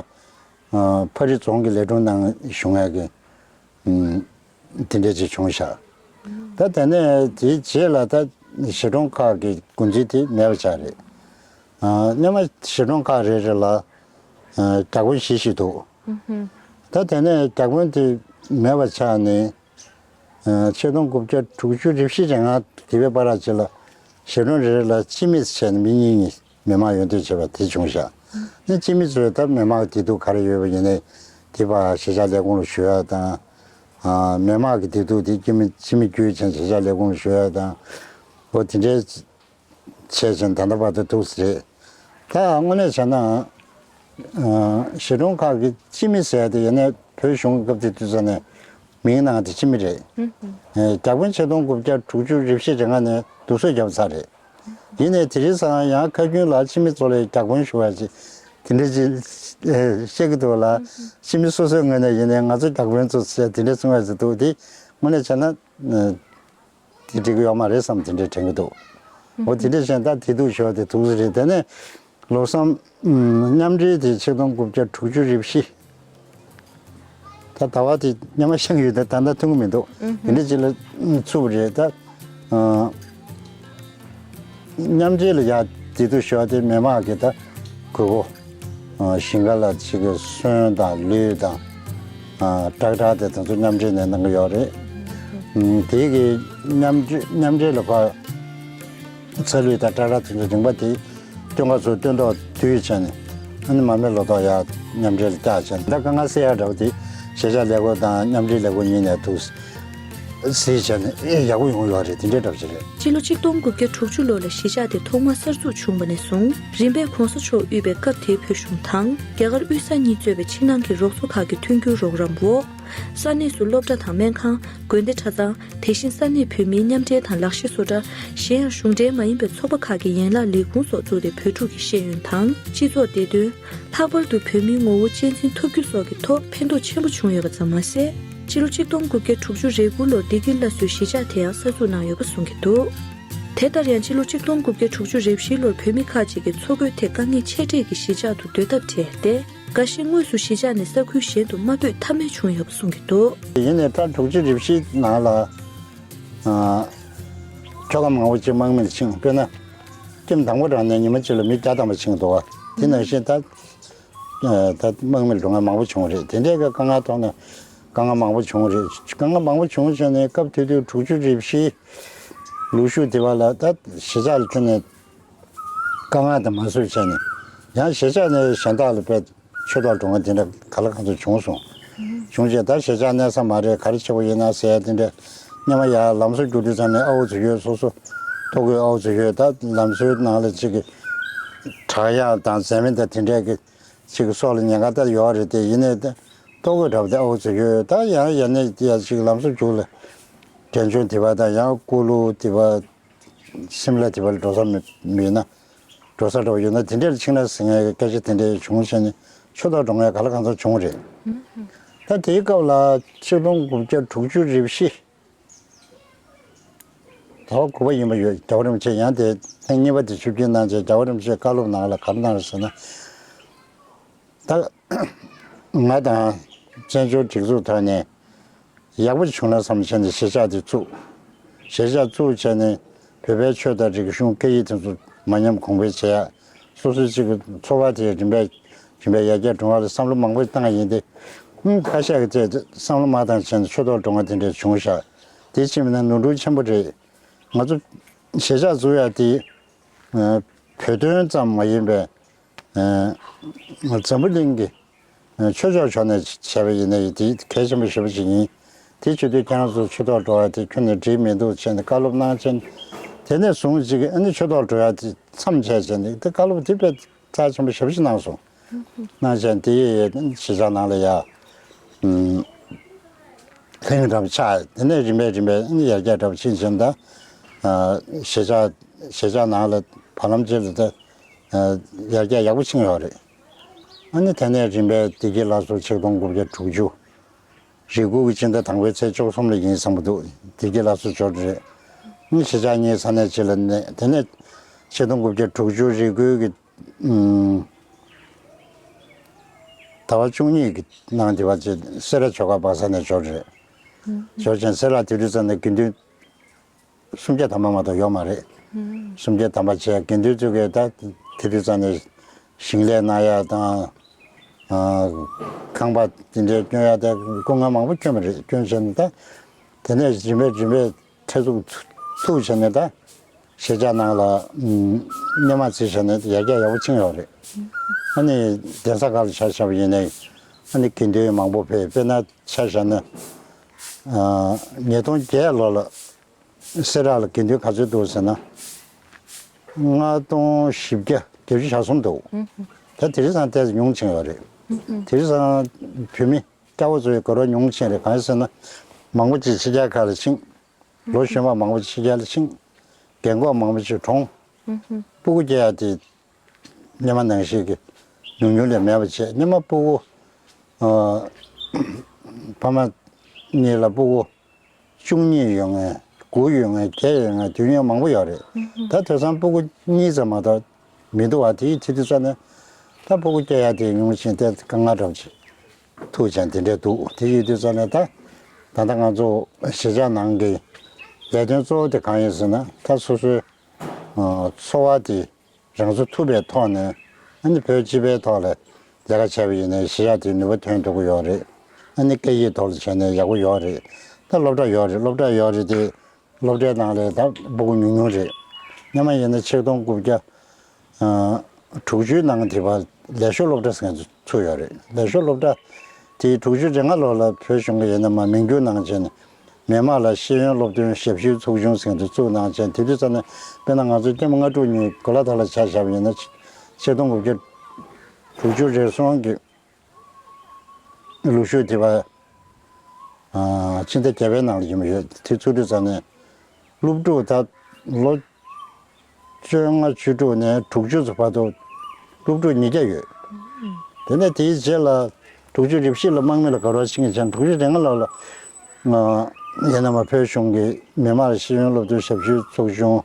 ཕ་རི་རྫོང་གི་ལས་དྲུང་ནང་བཞུགས་མཁན་གི་དེ་འདྲ་ཅིག་བྱུང་ཤག་ད་དེ་ནས་དེའི་རྗེས་ལ་ད་གཞིས་གྲོང་ཁག་གི་འགོ་འཛིན་དེ་མེད་པ་ཆགས་རེད། སྔོན་མ་གཞིས་གྲོང་ཁག་རེ་རེ་ལ་བརྒྱ་དཔོན་བཞི་བཞི་འདུག་ད་དེ་ནས་བརྒྱ་དཔོན་དེ་མེད་པ་ཆགས་ནས། ཆིག་སྟོང་དགུ་བརྒྱ་དྲུག་ཅུ་རེ་བཞི་རེ་ལྔ་དེ་བའི་བར་ཅིག་ལ་གཞིས་གྲོང་རེ་རེ་ལ་སྤྱི་མི་བྱས་ནས་མི་གཉིས་གཉིས་མི་མང་ཡོང་འདོད་བྱས་པ་དེ་བྱུང་ཤག་ནི་སྤྱི་མི་ཚོས་ད་མི་མང་གི་བདེ་སྡུག་ག་རེ་ཡོད་པ་ཡིན་ནའི་དེ་ཕར་གཞིས་ཆགས་ལས་ཁུངས་ལ་ཞུ་ཡ་དང་། མི་མང་གི་བདེ་སྡུག་དེ་སྤྱི་མི་སྤྱི་མི་བརྒྱུད་བྱས་གཞིས་ཆགས་ལས་ཁུངས་ལ་ཞུ་ཡ་དང་། འོ་དེ་འདྲའི་བྱས་ཙང་ད་ལྟ་བར་དུ་འདུག་ཟེར། ད་དངོས་གནས་བྱས་ན། གཞིས་གྲོང་ཁག་གི་སྤྱི་མི་ཟེར་དེ་ཡིན་ནའི་བོད་གཞུང་གི་སྐབས་དེ་དུས་ཚོད་ནས་མིང་ནང་དེ་སྤྱི་མི་རེད། བརྒྱ་དཔོན་ཆིག་སྟོང་དགུ་བརྒྱ་དྲུག་ཅུ་རེ་བཞི་རེ་ལྔ་ནས་བསྡུ་གསོག་བརྒྱབ་ཚར་རེད། ཡིན་ནའི་དེ་རིང་སང་ཡང་ཁ་རྒྱུན་ལ་སྤྱི་མི་ཚོ་ལ་བརྒྱ་དཔོན་ཞུ་བ་ཅིག་དེ་འདྲ་ཅིག་བཤད་ཀྱི་འདུག་ལ། སྤྱི་མི་སོ་སོའི་ངོས་ནས་ཡིན་ནའི་ང་ཚོ་བརྒྱ་དཔོན་ཚོ་ཟེར་དེ་འདྲ་གསུང་བ་ཅིག་འདུག་དེ་དངོས་གནས་བྱས་ན། དེ་འགྲིག་གི་ཡོད་མ་རེད་བསམ་དེ་འདྲའི་དྲན་གྱི་འདུག་འོ་དེ་འདྲ་བྱས་ད་དེ་འདུག་ཞོར་དེ་འདུག་ཟེར་རེད། དེ་ནས་ལོ་གསུམ་མཉམ་འབྲེལ་དེ་ཆིག་སྟོང་དགུ་བརྒྱ་དྲུག་ཅུ་རེ་བཞི། ད་ཟླ་བ་དེ་སྔོན་མ་བཤད་ཡོད་དེ་ད་ལྟ་ཐུང་གི་མི་འདུག་དེ་འདྲ་ཅིག་ལ་ཚུགས་པ་རེད་ད། མཉམ་འབྲེལ་ལ་ཡ་དེ་འདུག་ཞོར་དེ་མི་མང་གི་ད་གོས་པོ། ཞིང་ཁ་ལ་ཅིག་གི་སོན་དང་ལུད་དང་། ཨ། ཏྲག་ཏྲག་དེ་དེ་ཚོ་མཉམ་འབྲེལ་ནས་གནང་གི་ཡོད་རེད། ཨུམ། དེ་གི་མཉམ་འབྲེལ་མཉམ་འབྲེལ་ལ་ཕར་ཚ་ལུད་དང་ཏྲག་ཏྲག་དེ་ཚོ་རིམ་པ་དེ་སྟོན་ཁ་ཚོ་སྟོན་ཐོག་དུས་བྱས་ནས་ཨ་ནི་མ་རྨོས་ལོ་ཏོག་ཡར་མཉམ་འབྲེལ་ལ་བཀྱག་བྱས་ནས་ད་དཀའ་ངལ་སེལ་ཡག་འདྲ་བོ་དེ་གཞིས་ཆགས་ལས་ཁུངས་དང་མཉམ་འབྲེལ་ལས་ཁུངས་གཉིས་ནས་ཐུགས་གཟིགས་བྱས་ནས་ཨེ་ཡག་པོ་ཡོང་གི་ཡོད་རེད། དེ་འདྲའི་འདྲ་བ་ཞིག་རེད། སྤྱི་ལོ་ཆིག་སྟོང་དགུ་བརྒྱ་དྲུག་ཅུ་ལོ་ལ་གཞིས་ཆགས་དེ་ཐོག་མར་གསར་འཛུགས་བྱུང་བ་ནས་བཟུང་རིམ་པས་གོང་ས་མཆོག་དབུས་པའི་སྐབས་དེའི་བོད་གཞུང་དང་རྒྱ་གར་དབུས་ས་གཉིས་གཙོས་པའི་ཕྱི་ནང་གི་རོགས་ཚོགས་ཁག་གི་མཐུན་འགྱུར་རོགས་རམ་འོག་ས་གནས་སུ་སློབ་གྲྭ་དང་སྨན་ཁང་། དགོན་སྡེ་གྲྭ་ཚང་། དེ་བཞིན་ས་གནས་བོད་མིའི་མཉམ་འབྲེལ་དང་ལག་ཤེས་བཟོ་གྲྭ། གཞན་ཡང་གཞུང་འབྲེལ་མ་ཡིན་པའི་ཚོགས་པ་ཁག་གི་ཡན་ལག་ལས་ཁུངས་སོགས་བཙུགས་ཏེ་བོད་ཕྲུག་གི་ཤེས་ཡོན་དང་སྤྱི་ཚོགས་བདེ་དོན། ལྷག་པར་དུ་བོད་མིའི་ངོ་བོ་གཅེས་འཛིན་ཐུབ་རྒྱུ་སོགས་ཀྱི་ཐོག་ཕན་ཐོགས་ཆེན་པོ་བྱུང་ཡོད་པ་ཙམ་མ་ཟད། ཕྱི་ལོ་ཆིག་སྟོང་དགུ་བརྒྱ་དྲུག་ཅུ་རེ་དགུ་ལོར་བདེ་སྐྱིད་སླར་གསོའི་གཞིས་ཆགས་དེ་ཡང་གསར་འཛུགས་གནང་ཡོད་པ་གསུང་གི་འདུག་དེ་ལྟར་ཡང་ཕྱི་ལོ་ཆིག་སྟོང་དགུ་བརྒྱ་དྲུག་ཅུ་རེ་བཞི་ལོར་བོད་མི་ཁག་ཅིག་གིས་མཚོ་རྒོད་དེ་དཀའ་ངལ་ཆེ་གྲས་ཀྱི་གཞིས་ཆགས་སུ་སྡོད་ཐབས་བྲལ་ཏེ། འགའ་ཞིག་དངོས་སུ་གཞིས་ཆགས་ནས་ས་ཁུལ་གཞན་དུ་མ་སྤོས་ཐབས་མེད་བྱུང་ཡོད་པ་གསུང་གི་འདུག་ཡིན་ནའི་ད་དྲུག་ཅུ་རེ་བཞི་ནང་ལ། ཨ། ཁྱོ་ག་མང་པོ་ཅིག་དམག་མི་ལ་ཕྱིན། དཔེར་ན། ཀྱེམ་དང་པོ་རང་ནས་ཉི་མ་གཅིག་ལ་མི་བརྒྱ་ཐམ་པ་ཕྱིན་འདུག་བ། དེ་ནང་བཞིན་ད། ཨ། ད་དམག་མི་ལ་འགྲོ་མཁན་མང་པོ་བྱུང་རེད། དེ་འདྲའི་གི་དཀའ་ངལ་ཐོག་ནས་དཀའ་ངལ་མང་པོ་བྱུང་རེད། དཀའ་ངལ་མང་པོ་བྱུང་བྱས་ནས་སྐབས་དེ་དུས་དྲུག་ཅུ་རེ་བཞི་ལུག་ཤུགས་དེ་བ་ལ་ད་གཞིས་ཆགས་ལ་ཐོན་ནས་དཀའ་ངལ་དང་མ་བཟོད་བྱས་ནས་ཡང་གཞིས་ཆགས་ནས་གཞན་དག་ལ་དཔེ། ཆོས་ཐོག་འགྲོ་མཁན་དེ་འདྲ་ག་ལ་གང་འཚམ་བྱུང་སོང་། བྱུང་རྗེས་ད་གཞིས་ཆགས་གནས་ས་མ་རེད། ག་རེ་བྱེད་དགོས་ཡིན་ན་ཟེར་ཡ་དེ་འདྲ། སྔོན་མ་ཡར་ལམ་བཟོ་རྒྱུག་དུས་ཙམ་ནས་ཨ་འུ་ཚོ་ཡོད། སོ་སོ་ལྟོ་གོས་ཨ་འུ་ཚོ་ཡོད། ད་ལམ་བཟོའི་ནང་ལ་ཅིག་གི་བྲག་གཡང་དང་ཟས་མེད་དང་དེ་འདྲས་ཀྱི་ཅིག་གི་སྲོག་ལ་ཉེན་ཁ་ད་ཡོད་རེད་དེ། ཡིན་ནའི་ད་ལྟོ་གོས་འདྲ་པོ་དེ་ཨ་འུ་ཚོ་ཡོད། ད་ཡང་ཡར་ནས་ཡར་ཅིག་ལམ་བཟོ་རྒྱུག་ལ་འབྲས་ལྗོངས་དེ་པ་དང་ཡང་ཀུ་ལུ་དེ་པ། སིམ་ལ་དེ་བར་འགྲོ་ས་མེད་མེད་ན། འགྲོ་ས་འགྲོ་ཡོད་ན་དེ་འདྲར་ཕྱིན་ན་ཟེར་མཁན་གྱི་སྐད་ཆ་དེ་འདྲ་བྱུང་བྱས་ནས་ཆོས་ཐོག་འགྲོ་མཁན་ག་ལ་གང་འཚམ་བྱུང་རེད། ད་དེའི་སྐབས་ལ་ཆིག་སྟོང་དགུ་བརྒྱ་དྲུག་ཅུ་རེ་བཞི། ཟླ་བ་དགུ་པ་ཡིན་པ་ཡོད། རྒྱལ་བ་རིན་པོ་ཆེ་ཡང་དེ་ཐེངས་གཉིས་པ་དེ་ཆིབས་བསྒྱུར་གནང་བྱས་རྒྱལ་བ་རིན་པོ་ཆེས་བཀའ་སློབ་ནང་ལ་ག་རེ་གནང་རེད་ཟེར་ན། ད་ང་དང་བཙན་བྱོལ་སྒྲིག་འཛུགས་ཐོག་ནས་ཡག་པོ་བྱུང་ན་བསམ་བྱས་ནས་གཞིས་ཆགས་དེ་བཙུགས། གཞིས་ཆགས་བཙུགས་བྱས་ནས་བོད་པའི་ཆོས་དང་རིག་གཞུང་སྐད་ཡིག་དེ་ཚོ་མ་ཉམས་གོང་འཕེལ་བྱེད་ཡག་སོ་སོའི་གཅིག་གི་འཚོ་བ་དེ་རིམ་པས་རིམ་པས་ཡར་རྒྱས་འགྲོ་བ་ལ་བསམ་བློ་མང་པོ་བཏང་ཡིན་ཏེ། ཁ་ཤས་ཀྱིས་བཙལ་ཏེ་བསམ་བློ་མ་བཏང་བྱས་ནས་ཆོས་ཐོག་འགྲོ་མཁན་དེ་འདྲས་བྱུང་ཤག་དེ་ཕྱིན་པ་ན་ནོར་འཁྲུལ་ཆེན་པོ་རེད། ང་ཚོ་གཞིས་ཆགས་བཙུགས་ཡག་དེ། བོད་དོན་ཙམ་མ་ཡིན་པའི། འཛམ་བུ་གླིང་གི་ཆོས་ཕྱོགས་ཕྱོགས་ནས་བྱས་པ་ཡིན་ན་ཡང་དེ་གལ་ཆེན་པོ་ཞེ་པོ་ཅིག་ཡིན། དེ་བྱེད་དུས་ཁྱེད་རང་ཚོ་ཆོས་ཐོག་འགྲོ་ཡ་དེ་ཁྱོན་ནས་འགྲིག་མི་འདུག་བྱས་ནས་བཀའ་སློབ་གནང་བྱས་ནས། དེ་ནས་བཟུང་ཅིག་ཨ་ནི་ཆོས་ཐོག་འགྲོ་ཡ་དེ་མཚམས་བཅད་བྱས་ནས། དེ་བཀའ་སློབ་དེ་དཔེ་རྩ་ཆེན་པོ་ཞེ་པོ་ཅིག་གནང་སོང་། གནང་བྱས་དེ་གཞིས་ཆགས་ནང་ལ་ཡ་ཨུམ་ལྷིང་འདྲ་པོ་ཆགས། དེ་ནས་རིམ་པས་རིམ་པས་ཨ་ནི་ཡར་རྒྱས་འདྲ་པོ་ཕྱིན་བྱས་ནས། ད་ཨ་གཞིས་ཆགས་གཞིས་ཆགས་ནང་ལ་བར་ལམ་ཅིག་ལ་ད་ཨ་ཡར་རྒྱས་ཡག་པོ་ཕྱིན་ཡོད་རེད། ཨ་ནི་དེ་ནས་རིམ་པས་བདེ་སྐྱིད་ལྷ་གསོལ་ཆིག་སྟོང་དགུ་བརྒྱ་དྲུག་ཅུ། རེ་སྐུལ་གྱི་སྤྱི་ཟླ་དང་པོའི་ཚེས་བཅུ་གསུམ་ལ་ཡིན་བསམ་གྱི་འདུག། བདེ་སྐྱིད་ལྷ་གསོལ་འབྱོར་རེད། ཨ་ནི་གཞིས་ཆགས་གཉིས་ས་གནས་གཅིག་ལ་གནས། དེ་ནས་ཆིག་སྟོང་དགུ་བརྒྱ་དྲུག་ཅུ་རེ་སྐུལ་གྱི་ཨུམ་ཟླ་བ་བཅུ་གཉིས་ཀྱི་ནང་དེ་བ་ཅིག་སེ་ར་ཆོས་སྒར་སྦག་ས་ནས་འབྱོར་རེད། འབྱོར་ཅིང་སེ་ར་དེ་དུས་ཙམ་ནས་དགེ་འདུན་སུམ་བརྒྱ་ཐམ་པ་མ་གཏོགས་ཡོད་མ་རེད། སུམ་བརྒྱ་ཐམ་པ་བྱས། དགེ་འདུན་ཚོ་གིས་ད་དེ་དུས་ཙམ་ནས་ཞིང་ལས་གནང་ཡ་དང་། ཨ་ཁང་པ་དེ་འདྲའི་སྐྱོན་ཡ་དེ་སྐུ་ངལ་མང་པོ་སྐྱོན་པ་རེད། སྐྱོན་བྱས་ནས་ད་དེ་ནས་རིམ་པས་རིམ་པས་ཁྲལ་ཚུགས་ཚུགས་བྱས་ནས་ད་གཞིས་ཆགས་ནང་ལ་ཨུམ་སྣེ་མ་བརྩིས་བྱས་ནས་ཡར་རྒྱས་ཡག་པོ་ཕྱིན་ཡོད་རེད། ཨ་ནི་གདན་ས་ཁག་ལ་ཆ་བཞག་པ་ཡིན་ནའི་ཨ་ནི་དགེ་འདུན་མང་པོ་ཕེབས། དཔེར་ན་ཆ་བཞག་ན་ཨ་ཉིས་སྟོང་བརྒྱད་ལོ་ལ་སེ་ར་ལ་དགེ་འདུན་ག་ཚོད་འདུག་ཟེར་ན། ལྔ་སྟོང་བཞི་བརྒྱ་བརྒྱད་ཅུ་གྱ་གསུམ་འདུག། ད་དེང་སང་ཏོག་ཙམ་ཉུང་ཕྱིན་ཡོད་རེད། དེང་སང་བོད་མི་སྐྱ་བོ་ཚོའི་དགའ་རོགས་ཉུང་ཕྱིན་རེད། གང་ཡིན་ཟེར་ན། མང་པོ་ཅིག་ཕྱི་རྒྱལ་ཁག་ལ་ཕྱིན། ལོ་གཞོན་པ་མང་པོ་ཕྱི་རྒྱལ་ལ་ཕྱིན། རྒན་གོག་མང་པོ་ཅིག་གྲོངས། སྤུ་གུ་སྐྱེ་ཡ་དེ་སྔོན་མ་ནང་བཞིན་གྱི་ཉུང་ཉུང་ལས་མེད་པ་བྱས། སྔོན་མ་སྤུ་གུ་ཨ་ཕ་མ་གཉིས་ལ་སྤུ་གུ་བཅུ་གཉིས་ཡོད་མཁན། དགུ་ཡོད་མཁན། བརྒྱད་ཡོད་མཁན་དུས་ཡུན་མང་པོ་ཡོད་རེད། ད་དེང་སང་སྤུ་གུ་གཉིས་ཙམ་མ་གཏོགས་མི་འདུག་བ། དེའི་དུས་དུས་ཙམ་ནས་ད་སྤུ་གུ་སྐྱེ་ཡ་དེ་ཉུང་ཕྱིན་ཏེ་དཀའ་ངལ་འདྲ་པོ་ཅིག་ཐུག་ཅིང་དེ་འདྲས་འདུག། དེ་ཡིན་དུས་ཙམ་ནས་ད་ད་ལྟ་ང་ཚོ་གཞིས་ཆགས་ནང་གི་ལས་དོན་གཙོ་བོ་དེ་གང་ཡིན་ཟེར་ན། ད་སོ་སོའི་ཨ་འཚོ་བ་དེ་རང་ཚོ་ཐུབ་པའི་ཐོག་ནས་ཨ་ནི་བོད་སྤྱི་པའི་ཐོག་ལ་ལས་ཀ་བྱས་པ་ཡིན་ན་གཞིས་ཆགས་དེ་ནུས་པ་ཐོན་ཐུབ་ཀྱི་ཡོད་རེད། ཨ་ནི་སྐད་ཡིག་ཐོག་ལ་བྱས་ན་ཡག་པོ་ཡོད་རེད། ད་སློབ་གྲྭ་ཡོད་རེད། སློབ་གྲྭ་ཡོད་རེད་དེ། སློབ་གྲྭའི་ནང་ལ་ད་སྤུ་གུ་ཉུང་ཉུང་རེད། སྔོན་མ་ཡིན་ན་ཆིག་སྟོང་དགུ་བརྒྱ་ཨ་དྲུག་ཅུའི་ནང་དེ་བར་ལས་ཞོར་སློབ་གྲྭ་ཟེར་མཁན་ཚུགས་ཡོད་རེད། ལས་ཞོར་སློབ་གྲྭ་དེ་དྲུག་ཅུ་རེ་ལྔ་ལོ་ལ་བོད་གཞུང་གིས་ཡིན་ན་མ་མིང་བསྒྱུར་གནང་བྱས་ནས། མི་དམངས་ལ་ཤེས་ཡོན་སློབ་སྟོན་ཞབས་ཞུའི་ཚོགས་ཆུང་ཟེར་མཁན་དེ་བཙུགས་གནང་བྱས། དེ་དུས་ཙམ་ནས་དཔེར་ན་ང་ཚོ་སྐྱེས་མ་ལྔ་དྲུག་གཉིས་གོ་ལ་ཐང་ལ་ཆ་བཞག་པ་ཡིན་ན། ཆིག་སྟོང་དགུ་བརྒྱ་དྲུག་ཅུ་རེ་གསུམ་གྱི་ལོ་ཤུགས་དེ་བ་ཕྱི་ཟླ་བརྒྱད་པའི་ནང་ལ་ཡིན་པ་ཡོད། དེ་ཚུགས་དུས་ཙམ་ནས་སློབ་ཕྲུག་ད་ལོ་བཅོ་ལྔ་བཅུ་དྲུག་ནས་དྲུག་ཅུ་ཚོ་བར་དུ་སློབ་ཕྲུག་ཉིས་བརྒྱ་ཡོད། དེ་ནས་དེའི་རྗེས་ལ་དྲུག་ཅུ་རེ་བཞི་ལ་དམག་མི་ལ་དགའ་རོགས་ཕྱིན་ཅིང་། དྲུག་ཅུ་རེ་ལྔ་ལོ་ལ་ཡིན་ན་མ་བོད་གཞུང་གིས་མི་དམངས་ལ་ཤེས་ཡོན་སློབ་སྟོན་ཞབས་ཞུའི་ཚོགས་ཆུང་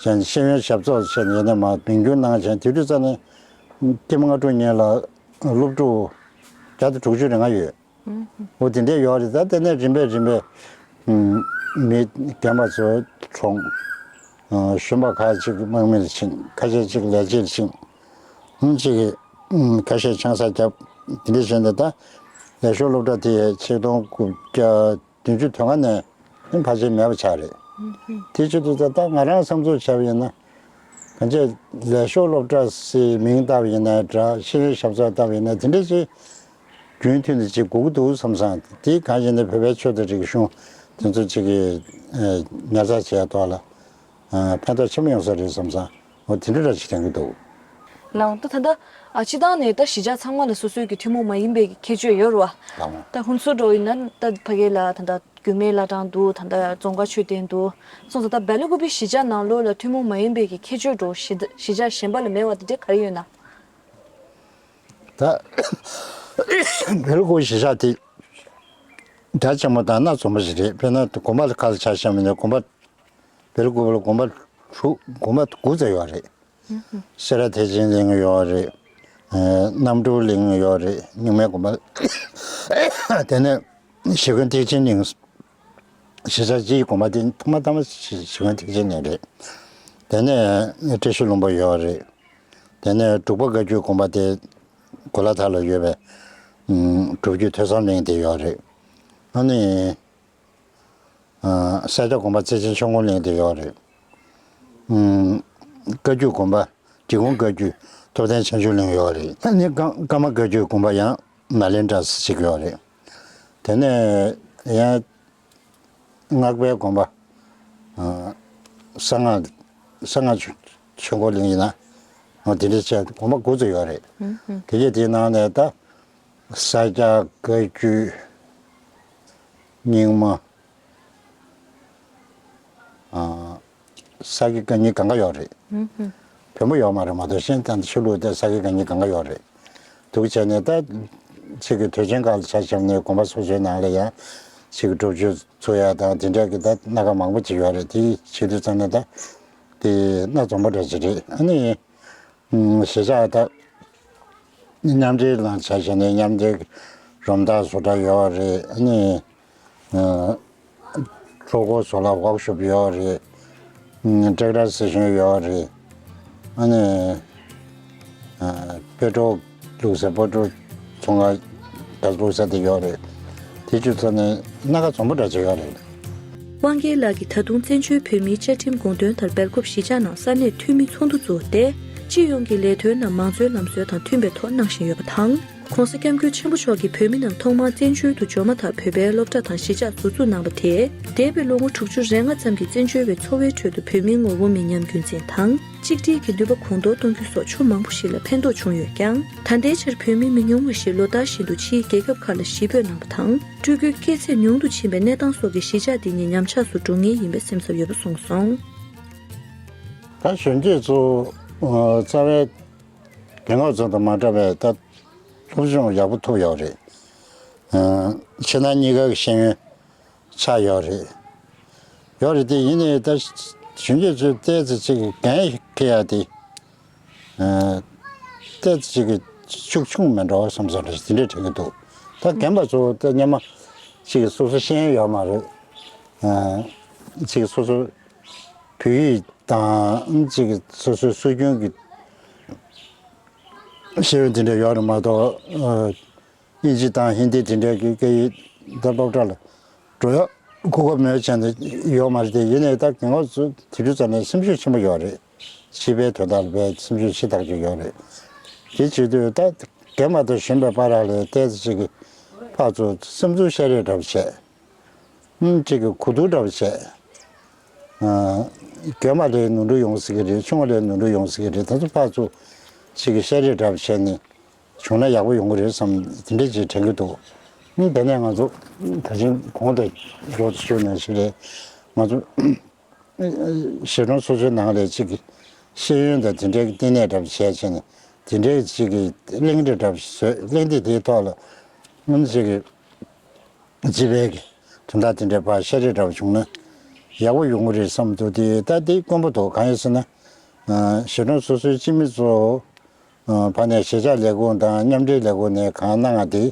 བྱས། ཤེས་ཡོན་ཞབས་ཚོགས་བྱས་ནས་ཡིན་ན་མ་མིང་བསྒྱུར་གནང་བྱས། དེ་དུས་ཙམ་ནས་སྐྱེས་མ་ལྔ་དྲུག་གཉིས་ལ་སློབ་ཕྲུག་བརྒྱ་དང་དྲུག་ཅུ་རེ་ལྔ་ཡོད། འོ་དེ་འདྲས་ཡོད་རེད། ད་དེ་ནས་རིམ་པས་རིམ་པས་མི་རྒན་པ་ཚོ་གྲོངས། གཞོན་པ་ཁག་ཅིག་དམག་མི་ལ་ཕྱིན། ཁ་ཤས་ཅིག་ལས་བྱེད་ལ་ཕྱིན། ཧུམ་ཅིག་ཁ་ཤས་ཆང་ས་བརྒྱབ། དེ་འདྲས་བྱས་ནས་ད་ལས་ཞོར་སློབ་གྲྭ་དེ་ཆིག་སྟོང་དགུ་བརྒྱ་བདུན་ཅུ་དོན་ལྔ་ནས་ཕལ་ཆེར་མེད་པ་ཆགས་རེད། དེ་བྱེད་དུས་ད་ལྟ་ང་རང་བསམ་ཚུལ་བྱས་པ་ཡིན་ན། གང་ཅི་ལས་ཞོར་སློབ་གྲྭ་ཟེར་མིང་བཏགས་པ་ཡིན་ན་འདྲ། ཤེས་ཡོན་ཞབས་ཚོགས་བཏབ་པ་ཡིན་ན་དེ་འདྲ་ཅིག་རྒྱུན་མཐུད་ནས་ཅིག་དགོས་ཀྱི་འདུག་བསམ་སོང་། དེ་གང་ཡིན་ན་བོད་པའི་ཆོས་དང་རིག་གཞུང་དེ་ཚོ་ཅིག་གི་ཉར་ཚགས་བྱེད་ཡ་ཐོག་ལ་ཕན་ཐོགས་ཆེན་པོ་ཡོང་ས་རེད་བསམ་སོང་། འོ་དེ་འདྲ་འདྲ་ཅིག་དྲན་གྱི་འདུག། ལགས། ད་ད་ལྟ་ཨ་སྤྱི་བཏང་ནས་ད་གཞིས་ཆགས་ཚང་མ་ལ་སོ་སོའི་གི་ཐུན་མོང་མ་ཡིན་པའི་གི་ཁྱད་ཆོས་ཡོད་རེད་བ། ལགས། ད་ཧུན་སུར་འགྲོ་ཡིན་ན་ད་ཕ་གི་ལ་ད་ལྟ་རྒྱུད་སྨད་བླ་བྲང་འདུག། ད་ལྟ་ཙོང་ཁ་མཆོད་རྟེན་འདུག། སོང་ཙང་ད་སྦེལ་ཀོབ་པའི་གཞིས་ཆགས་ནང་ལོགས་ལ་ཐུན་མོང་མ་ཡིན་པའི་གི་ཁྱད་ཆོས་འགྲོ་གཞི་གཞིས་ཆགས་གཞན་པ་ལ་མེད་པ་དེ་འདྲ་ག་རེ་ཡོད་ན། ད་སྦེལ་ཀོབ་གཞིས་ཆགས་དེ་གྲགས་ཆེན་པོ་དང་སྣ་འཛོམས་པ་ཞིག་རེད། དཔེར་ན་དགོན་པ་ལ་ཁ་ལ་ཆ་བཞག་མིན་ན་དགོན་པ། སྦེལ་ཀོབ་ལ་དགོན་པ་དྲུག། དགོན་པ་དགུ་ཙམ་ཡོད་རེད། སེ་ར་ཐེག་ཆེན་གླིང་ཡོད་རེད། ཨ་རྣམ་གྲོལ་གླིང་ཡོད་རེད། རྙིང་མའི་དགོན་པ། དེ་ནས་ཞེ་མགོན་ཐེག་ཆེན་གླིང་། གཞིས་ཆགས་སྤྱིའི་དགོན་པ་དེ་ཐོག་མ་ཐོག་མ་ཞེ་མགོན་ཐེག་ཆེན་གླིང་རེད། དེ་ནས་བཀྲ་ཤིས་ལྷུན་པོ་ཡོད་རེད། དེ་ནས་འབྲུག་པ་བཀའ་བརྒྱུད་དགོན་པ་དེ་གོ་ལ་ཐང་ལ་ཡོད་པའི་སྒྲུབ་བརྒྱུད་ཐོས་བསམ་གླིང་དེ་ཡོད་རེད། ཨ་ནི། ཨ་སེར་སྐྱ་དགོན་པ་རྩེ་ཆེན་ཆོས་འཁོར་གླིང་དེ་ཡོད་རེད། ཨུམ། བཀའ་བརྒྱུད་དགོན་པ་འབྲི་གུང་བཀའ་བརྒྱུད་ཐུབ་བསྟན་བྱང་ཆུབ་གླིང་ཡོད་རེད། ཨ་ནི་ཀརྨ་བཀའ་བརྒྱུད་དགོན་པ་ཡང་ནཱ་ལེནྡྲ་ཟེར་ཅིག་ཡོད་རེད། དེ་ནས་ ཡང་སྔགས་པའི་དགོན་པ། ཨ། གསང་སྔགས་གསང་སྔགས་ཆོས་ཆོས་འཁོར་གླིང་ཡིན་ན། འོ་དེ་འདྲ་བྱས་དགོན་པ་དགུ་ཙམ་ཡོད་རེད། ཧུམ་ཧུམ། དེ་གས་དེའི་ནང་ནས་ད་ས་སྐྱ་བཀའ་བརྒྱུད་རྙིང་མ། ཨ། ས་དགེ་བཀའ་རྙིང་སྒང་ག་ཡོད་རེད། ཧུམ་ཧུམ། བོན་པོ་ཡོད་མ་རེད་མ་གཏོགས་གཞན་དང་ཆོས་ལུགས་དེ་ས་དགེ་བཀའ་རྙིང་སྒང་ག་ཡོད་རེད། འདུག་བྱས་ནས་ད་ཅིག་གི་དུས་ཆེན་ཁག་ལ་ཆ་བཞག་ནས་དགོན་པ་སོ་སོའི་ནང་ལ་ཡང་ཅིག་གི་སྒྲུབ་མཆོད་ཚུགས་ཡ་དང་དེ་འདྲ་གི་ད་སྣ་ཁ་མང་པོ་ཅིག་ཡོད་རེད། དེ་བྱེད་དུས་ཙམ་ནས་ད་དེ་སྣ་འཛོམས་པོ་འདྲ་ཅིག་རེད། ཨ་ནི་གཞིས་ཆགས་ད་མཉམ་འབྲེལ་ནང་ཆ་བཞག་ནས་མཉམ་འབྲེལ་རམ་འདེགས་བཟོ་གྲྭ་ཡོད་རེད། ཨ་ནི། ཨ། གློག་སྒོ་བཟོ་གླ་ཝོག་ཤོབ་ཡོད་རེད། ཨ། ཊེག་ཊར་སི་ཊེ་ཤན་ཡོད་རེད། ཨ་ནི། ཨ། དཔེ་སྒྲོག་བླུགས་ས་དཔེ་སྒྲོག་ཚོང་ཁང་བླུགས་ས་དེ་ཡོད་རེད། དེ་བཅུ་ཚོ་ནི་སྣ་ཁ་འཛོམས་པོ་འདྲ་ཅིག་ཡོད་རེད། དབང་རྒྱལ་ལགས་ཀྱིས་ད་དུང་བཙན་བྱོལ་བོད་མིའི་བཅའ་ཁྲིམས་དགོངས་དོན་ལྟར་སྦེལ་ཀོབ་གཞིས་ཆགས་ནང་ས་གནས་འཐུས་མི་ཚོགས་འདུ་བཙུགས་ཏེ། སྤྱི་ཡོངས་ཀྱི་ལས་དོན་རྣམས་མང་གཙོའི་ལམ་སྲོལ་དང་མཐུན་པའི་ཐོག་གནང་བཞིན་ཡོད་པ་དང་། ྋགོང་ས་ྋསྐྱབས་མགོན་ཆེན་པོ་མཆོག་གིས་བོད་མི་རྣམས་ཐོག་མར་བཙན་བྱོལ་དུ་འབྱོར་མ་ཐག་བོད་པའི་སློབ་གྲྭ་དང་གཞིས་ཆགས་ཟུར་འཛུགས་གནང་བ་དེས། འདས་པའི་ལོ་ངོ་དྲུག་ཅུ་རེ་ལྔ་ཙམ་གྱི་བཙན་བྱོལ་བའི་འཚོ་བའི་ཁྲོད་དུ་བོད་མིའི་ངོ་བོ་མི་ཉམས་རྒྱུན་འཛིན་དང་། གཅིག་སྒྲིལ་གྱི་ནུས་པ་གོང་མཐོར་གཏོང་རྒྱུ་སོགས་ཕྱོགས་མང་པོ་ཞིག་ལ་ཕན་ཐོགས་བྱུང་ཡོད་ཀྱང་། ད་ལྟའི་ཆར་བོད་མི་མི་ཉུང་བ་ཞིག་ལོ་ལྟར་བཞིན་དུ་ཕྱིའི་རྒྱལ་ཁབ་ཁག་ལ་གཞིས་སྤོས་གནང་བ་དང་། སྤྲུལ་སྐུའི་སྐྱེས་ཚད་ཉུང་དུ་ཕྱིན་པའི་གནས་སྟངས་སོགས་ཀྱིས་གཞིས་ཆགས་འདི་ཉིད་ཉམས་ཆག་སུ་འགྲོ་ངེས་ཡིན་པའི་སེམས་འཚབ་ཡོད་པ་གསུངས་སོང་། ད་གཞོན་སྐྱེས་ཚོ་རྩ་བའི་རྒན་གོག་ཚོ་དང་མ་འདྲ་བའི་ད་སློབ་སྦྱོང་ཡག་པོ་ཐུབ་ཡོད་རེད། ཨ། ཕྱི་ནང་གཉིས་ཀ་གི་ཤེས་ཡོན་ཆགས་ཡོད་རེད། ཡོད་རེད་དེ་ཡིན་ནའི་ད་གཞོན་སྐྱེས་ཚོས་ཏོག་ཙམ་ཅིག་འགན་འཁྱེར་ཡ་དེ། ཨ། ཏོག་ཙམ་ཅིག་གི་ཤུགས་ཆུང་མེད་འགྲོ་བསམ་སོང་རེད། དེ་འདྲས་དྲན་གྱི་འདུག་ད་རྒན་པ་ཚོ་ད་སྔོན་མ་ཅིག་སོ་སོའི་ཤེས་ཡོན་ཡོད་མ་རེད། ཨ། ཅིག་སོ་སོའི་བོད་ཡིག་དང་ཅིག་སོ་སོའི་སྲོལ་རྒྱུན་གྱི་ཤེས་ཡོན་དེ་འདྲ་ཡོད་རེད་མ་གཏོགས། ཨ། དབྱིན་ཇི་དང་ཧིན་དི་དེ་འདྲའི་གི་སྐད་ཡིག་ད་སློབ་གྲྭ་ལ་འགྲོ་ཡག་གོ་སྐབས་མེད་བྱས་ནས་ཡོད་མ་རེད་དེ། ཡིན་ནའི་ད་རྒན་གོག་ཚོ་དུས་ཚོད་ཙམ་ནས་སེམས་ཤུགས་ཆེན་པོ་ཡོད་རེད། སྤྱི་པའི་དོན་དག་ལ་དཔེ་སེམས་ཤུགས་ཞེ་དྲག་ཅིག་ཡོད་རེད། དེ་བྱེད་དུས་ད་རྒན་པ་དང་གཞོན་པའི་བར་ལ་ཏོག་ཙམ་ཅིག་གི་ཕར་ཚུར་སེམས་ཚོར་བཤད་རེས་འདྲ་བོ་བྱས། ཨུམ། གཅིག་གི་གོ་བསྡུར་འདྲ་བོ་བྱས། ཨ། རྒན་པ་ལ་ནོར་འཁྲུལ་ཡོང་སྲིད་ཀྱི་རེད། ཆུང་བ་ལ་ནོར་འཁྲུལ་ཡོང་སྲིད་ཀྱི་རེད། ད་ཚོ་ཕར་ཚུར་གཅིག་གི་བཤད་རེས་འདྲ་བོ་བྱས་ནས་བྱུང་ན་ཡག་པོ་ཡོང་གི་རེད་བསམ་དེ་འདྲ་ཅིག་དྲན་གྱི་འདུག་ཨུམ། དེ་ནས་ང་ཚོ་ད་ཅིང་གོང་དུ་འགྲོ་ཞུས་ནང་བཞིན་རེད། ང་ཚོ་གཞིས་གྲོང་སོ་སོའི་ནང་ལ་གཅིག་གི་ཤེས་ཡོན་དང་དེ་འདྲའི་བསྟི་གནས་འདྲ་བོ་བྱས་བྱས་ནས་དེ་འདྲའི་གཅིག་གི་གླེང་སྟེགས་འདྲ་བོ་བཟོས། གླེང་སྟེགས་དེའི་ཐོག་ལ་ཨུམ། གཅིག་གི་སྤྱི་པའི་གི་དོན་དག་དེ་འདྲའི་བར་བཤད་རེས་འདྲ་བ་བྱུང་ན་ཡག་པོ་ཡོང་གི་རེད་བསམ་འདུག་དེ་ད་དེ་དཀོན་པོ་འདུག་གང་ཡིན་ཟེར་ན། ཨ། གཞིས་གྲོང་སོ་སོའི་སྤྱི་མི་ཚོ། ཨ། ཕར་ནས་གཞིས་ཆགས་ལས་ཁུངས་དང་མཉམ་འབྲེལ་ལས་ཁུངས་ནས་གང་གནང་ང་དེ་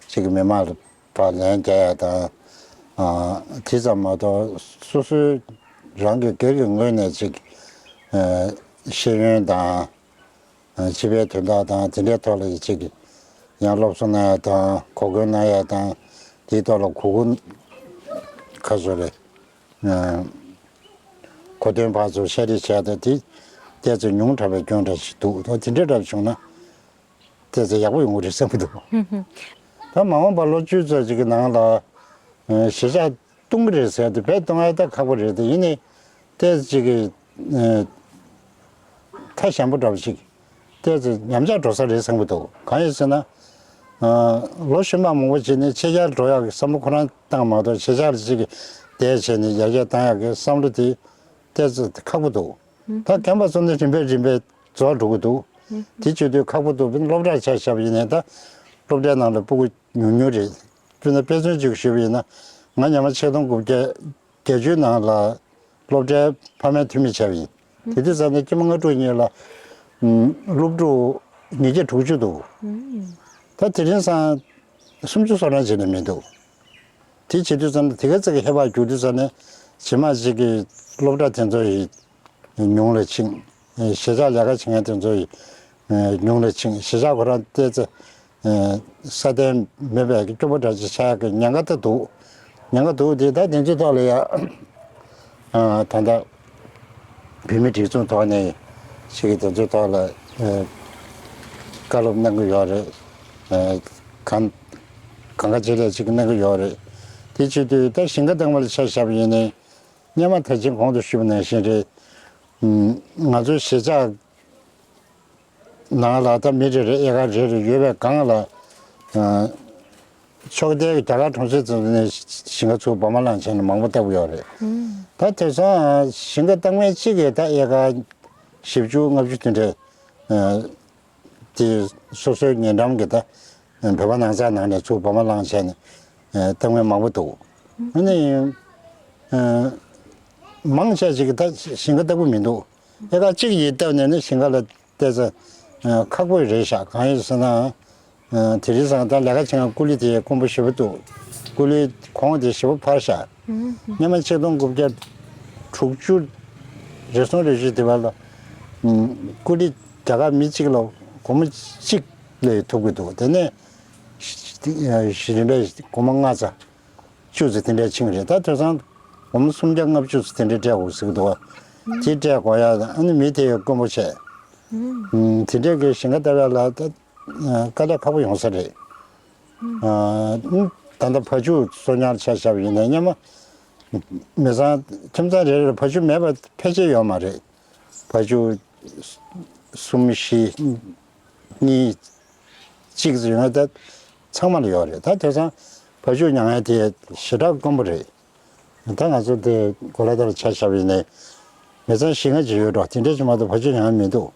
ཅིག་གི་མི་མང་ལ་ཕར་ལན་རྒྱག་ཡ་དང་། ཨ། དེ་ཙམ་མ་གཏོགས་སོ་སོའི་རང་གི་སྒེར་གྱི་ངོས་ནས་ཅིག་ཨ། ཤེས་ཡོན་དང་། སྤྱི་པའི་དོན་དག་དང་དེ་འདྲའི་ཐོག་ལ་ཡིད་ཆེས་ཀྱིས་ཡང་སློབ་གསོ་གནང་ཡ་དང་གོ་སྐོན་གནང་ཡ་དང་དེའི་ཐོག་ལ་གོ་སྐོན་ག་ཚོད་རེད། གོ་དོན་ཕར་ཚུར་བཤད་རེས་བྱས་ཏེ་དེ་ཏོག་ཙམ་ཉུང་དྲགས་པའི་སྐྱོན་འདྲ་ཞིག་འདུག་ད་དེ་འདྲ་འདྲ་བྱུང་ན་ཏོག་ཙམ་ཡག་པོ་ཡོང་གི་རེད་བསམ་གྱི་འདུག་ད་མ་འོངས་པ་ལོ་བཅུ་ཙམ་ཅིག་གི་ནང་ལ་གཞིས་ཆགས་གཏོང་གི་རེད་ཟེར་དུས་བོད་གཏོང་ཡ་ད་ཁག་པོ་རེད་དེ་ཡིན་ནའི་ཏོག་ཙམ་ཅིག་གི་ཐ་ཞན་པོ་འདྲ་བོ་ཞིག་ཏོག་ཙམ་ཉམས་ཆག་འགྲོ་ས་རེད་བསམ་གྱི་འདུག་གང་ཡིན་ཟེར་ན། ལོ་ཤུལ་མ་མང་པོ་བྱས་ནས་ཕྱི་རྒྱལ་འགྲོ་ཡག་གི་བསམ་བློ་ཁོ་རང་བཏང་མ་གཏོགས་གཞིས་ཆགས་ལ་ཅིག་གི་བསྡད་བྱས་ནས་ཡར་རྒྱས་བཏང་ཡག་གི་བསམ་བློ་དེ་ཏོག་ཙམ་ཁག་པོ་འདུག་ད་རྒན་པ་ཚོ་ནི་རིམ་པས་རིམ་པས་རྫོགས་འགྲོ་གི་འདུག་དེ་བྱེད་དུས་ཁག་པོ་འདུག་སློབ་གྲྭར་ཆ་བཞག་པ་ཡིན་ནའི་ད་སློབ་གྲྭའི་ནང་ལ་སྤུ་གུ་ཉུང་ཉུང་རེད། དཔེར་ན་དཔེ་མཚོན་གཅིག་ཞུས་པ་ཡིན་ན་ང་ཉི་མ་ཆིག་སྟོང་དགུ་བརྒྱ་བརྒྱད་ཅུའི་ནང་ལ་སློབ་གྲྭའི་ཕ་མའི་འཐུས་མི་བྱས་པ་ཡིན། དེ་དུས་ཙམ་ནས་སྐྱེས་མ་ལྔ་དྲུག་གཉིས་ལ་སློབ་ཕྲུག་ཉིས་བརྒྱ་དྲུག་ཅུ་འདུག་ད་དེ་རིང་སང་སུམ་ཅུ་སོ་གྲངས་བྱས་ནས་མི་འདུག་དེ་བྱེད་དུས་ཙམ་ནས་དེ་ག་ཙམ་གྱི་ཧེ་བག་གྱུར་དུས་ཙམ་ནས་རྗེས་མ་ཅིག་གི་སློབ་གྲྭ་དེ་ཚོ་ཡི་ཉུང་ལ་ཕྱིན། གཞིས་ཆགས་ལས་ཀ་བྱེད་མཁན་དེ་ཚོ་ཡི་ཉུང་ལ་ཕྱིན། གཞིས་ཆགས་ཁོ་རང་ཏོག་ཙམ་སྲ་བརྟན་མེད་པའི་སྐྱོ་པོ་འདྲ་ཅིག་ཆགས་ཀྱི་ཉེན་ཁ་ད་འདུག་ཉེན་ཁ་འདུག་དེ་ད་དེ་ཚོའི་ཐོག་ལ་ཡ་ད་ལྟ་བོད་མི་སྒྲིག་འཛུགས་ཐོག་ནས་ཅིག་གི་དེ་ཚོའི་ཐོག་ལ་བཀའ་སློབ་གནང་གི་ཡོད་རེད། གང་གང་ག་ཅི་ལས་ཅིག་གནང་གི་ཡོད་རེད། དེ་བྱེད་དུས་ད་ཞིང་ཁ་བཏང་བ་ལ་ཆ་བཞག་པ་ཡིན་ནའི་སྔོན་མ་ད་ཅི་གོང་དུ་ཞུས་པ་ནང་བཞིན་རེད། ང་ཚོའི་གཞིས་ཆགས་ནང་ལ་ད་མི་རེ་རེ་དབྱར་ཁ་རེ་རེ་ཡོད་པའི་སྒང་ལ། ཕྱོགས་མཐའི་རྒྱ་གར་གྲོང་གསེབ་ཚོ་ནས་ཞིང་ཁ་ཚུར་འབབ་མ་བླངས་བྱས་ནས་མང་པོ་བཏབ་ཀྱི་ཡོད་རེད། ད་དེང་སང་ཞིང་ཁ་བཏབ་མཁན་གཅིག་གིས་ད་ཨེ་ཀར་བཞི་བཅུ་ལྔ་བཅུ་དེ་འདྲའི་དེ་སོ་སོའི་ཉེ་འགྲམ་གྱི་ད་བོད་པ་ནང་ཚགས་ནང་ནས་ཚུར་འབབ་མ་བླངས་བྱས་ནས་བཏབ་མཁན་མང་པོ་འདུག་ཨ་ནི་མང་ཆེ་ཞིག་གིས་ད་ཞིང་ཁ་བཏབ་ཀྱི་མི་འདུག་ཨེ་ཀར་གཅིག་ཡིས་བཏབ་ནས་ནི་ཞིང་ཁ་ལ་བལྟས་ཚེ་ཁག་པོ་རེད་ཤག་གང་ཡིན་ཟེར་ན། དེ་རིང་སང་ད་ལས་ཀ་བྱེད་མཁན་ཀུ་ལི་དེ་དཀོན་པོ་ཞེ་པོ་འདུག་ཀུ་ལི་གོང་དེ་ཞེ་པོ་འཕར་ཤག་སྔོན་མ་ཆིག་སྟོང་དགུ་བརྒྱ་དྲུག་ཅུ་རེ་ཟུང་རེ་བཞི་དེ་བར་ལ་ཀུ་ལི་རྒྱ་གར་མི་གཅིག་ལ་སྒོར་མོ་གཅིག་སླེབས་ཐུབ་ཀྱི་འདུག་དེ་ནས་རིམ་པས་སྒོར་མོ་ལྔ་ཙམ། བཅུ་ཙམ་དེ་འདྲས་ཕྱིན་རེད། ད་དེང་སང་སྒོར་མོ་སུམ་བརྒྱ་ལྔ་བཅུ་ཙམ་དེ་འདྲས་སྤྲད་དགོས་ཟེར་གྱི་འདུག་བ། དེ་སྤྲད་དགོས་ཡ་ཨ་ནི་མི་དེ་དཀོན་པོ་བྱས། དེ་འདྲས་ཀྱི་ཞིང་ཁ་བཏབ་ཡ་ལ་ད་དཀའ་ལས་ཁག་པོ་ཡོང་ས་རེད། ད་ལྟ་བ་ཕྱུགས་གསོ་ཉར་ཆ་བཞག་པ་ཡིན་ན་སྔོན་མ་མི་ཚང་ཁྱིམ་ཚང་རེ་རེར་བ་ཕྱུགས་མེད་པ་ཕལ་ཆེར་ཡོད་མ་རེད། བ་ཕྱུགས་གསུམ་བཞི་གཉིས་གཅིག་ཙམ་ཡོད་ན་ད་ཚང་མ་ལ་ཡོད་རེད། ད་དེང་སང་བ་ཕྱུགས་ཉར་མཁན་དེ་ཞེ་དྲག་དཀོན་པོ་རེད། ད་ང་ཚོ་དེ་གོ་ལ་དར་ཆ་བཞག་པ་ཡིན་ནའི་མི་ཚང་བཞི་ལྔ་ཅིག་ཡོད་འགྲོ། དེ་འདྲས་ཅིག་མ་གཏོགས་བ་ཕྱུགས་ཉར་མཁན་མི་འདུག་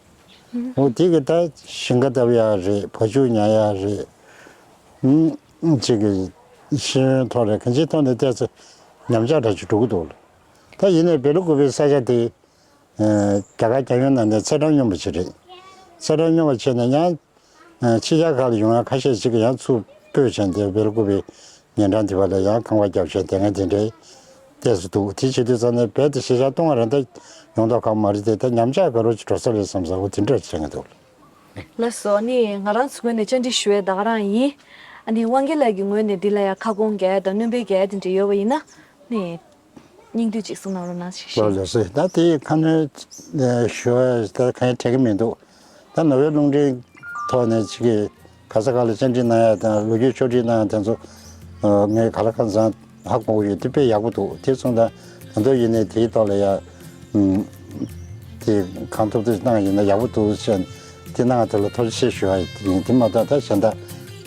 འོ་དེ་གི་ད་ཞིང་ཁ་བཏབ་ཡ་རེད། བ་ཕྱུགས་ཉར་ཡ་རེད། ཅིག་གི་ཤེས་ཡོན་ཐོག་རེད། གང་ཅིའི་ཐོག་ནས་བལྟས་ཚེ་ཉམས་ཆག་འདྲ་ཅིག་འགྲོ་གི་འདུག་ད་ཡིན་ནའི་བེ་ལུ་ཀུ་པའི་ས་ཆ་དེ་རྒྱ་གར་རྒྱལ་ཡོངས་ནང་ནས་ཚད་གྲངས་སྙོམས་པ་ཅིག་རེད། ཚད་གྲངས་སྙོམས་པ་བྱས་ནས་ཡང་ཕྱི་རྒྱལ་ཁག་ལ་ཡོང་ཡ་ཁ་ཤས་ཅིག་གིས་ཡང་ཚུར་སྤོས་བྱས་ཏེ་བེ་ལུ་ཀུ་པའི་ཉེ་འགྲམ་དེ་བ་ལ་ཡང་ཁང་པ་བརྒྱབ་བྱས་དེ་སྔ་དེ་འདྲའི་བལྟས་སུ་འདུག་དེ་བྱེད་དུས་ཙམ་ནས་རྦད་དེ་གཞིས་ཆགས་སྟོང་བ་རེ་འདྲ་ཡོང་མདོག་ཁ་པོ་མ་རེད་དེ། ད་ཉམས་ཆག་ག་རོ་ཅིག་འགྲོ་ས་རེད་བསམ་ས་འོ་དེ་འདྲ་བྱེད་ཀྱི་འདུག་ལགས་སོ། ནི་ང་རང་ཚོའི་ངོས་ནས་བཅར་འདྲི་ཞུ་བའི་ད་ག་རང་ཡིན། ཨ་ནི་དབང་རྒྱལ་ལགས་ཀྱི་ངོས་ནས་འདི་ལ་ཡ་ཁ་སྐོང་རྒྱག་ཡ་དང་སྣོན་པ་རྒྱག་ཡ་དེ་འདྲ་ཡོད་པ་ཡིན་ན་ནི་སྙིང་བསྡུས་ཅིག་གསུང་གནང་རོགས་གནང་ཞེས་ཞུ། ལགས་སོ། ད་དེ་ཁ་སྣོན་ཞུ་བ་ད་གང་ཡང་དྲན་གྱི་མི་འདུག་ད་ནོར་ཝེ་རླུང་འཕྲིན་ཐོག་ནས་ཅིག་གི་ག་ས་ག་ལ་བཅར་འདྲི་གནང་ཡ་དང་ལོ་རྒྱུས་ཕྱོགས་སྒྲིག་གནང་ཡ་དེ་ཚོ་ངས་ག་ལ་གང་འཚམ་ཧ་གོ་གི་ཡོད། དེ་དཔེ་ཡག་པོ་འདུག་དེ་སོང་ཙང་ད་དུང་ཡིན་ནའི་དེའི་ཐོག་ལ་ཡ་དེ་གང་ཐུབ་ཐུབ་གནང་ཡིན་ན་ཡག་པོ་འདུག་ཟེར་དེ་གནང་དེ་ལ་ཐུགས་རྗེ་ཆེ་ཞུ་བ་ཡིན། དེ་མ་གཏོགས་ད་གཞན་དག་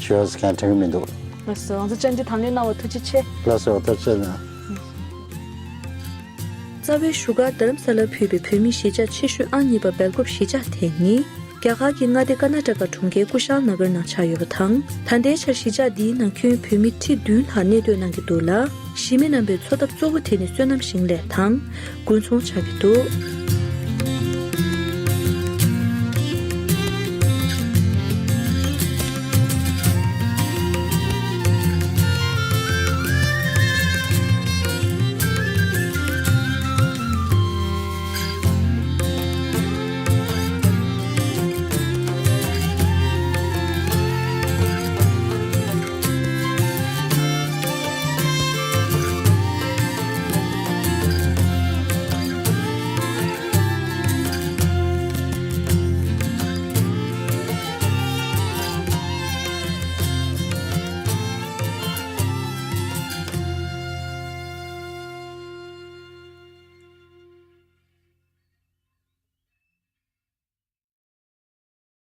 ཞུ་བ་ཟེར་མཁན་དྲན་གྱི་མི་འདུག་ལགས་སོ། ང་ཚོ་བཅར་འདྲི་དང་ལེན་གནང་བར་ཐུགས་རྗེ་ཆེ། ལགས་སོ། ཐུགས་རྗེ་གནང་། རྩ་བའི་བཞུགས་སྒར་རྡ་རམ་ས་ལར་ཕུད་པའི་བོད་མིའི་གཞིས་ཆགས་ཆེ་ཤོས་ཨང་གཉིས་པ་སྦེལ་ཀོབ་གཞིས་ཆགས་དེ་ནི། རྒྱ་གར་གྱི་མངའ་སྡེ་ཀར་ན་ཊ་ཀ་གྲོང་ཁྱེར་ཀུ་ཤལ་ན་གར་ནང་ཆགས་ཡོད་པ་དང་། ད་ལྟའི་ཆར་གཞིས་ཆགས་འདིའི་ནང་ཁྱོན་བོད་མི་ཁྲི་བདུན་ལྷག་གནས་སྡོད་གནང་གི་འདུག་ལ། གཞིས་མི་རྣམ་པའི་འཚོ་ཐབས་གཙོ་བོ་དེ་ནི་སོ་ནམ་ཞིང་ལས་དང་། དགུན་ཚོང་ཆགས་ཀྱི་འདུག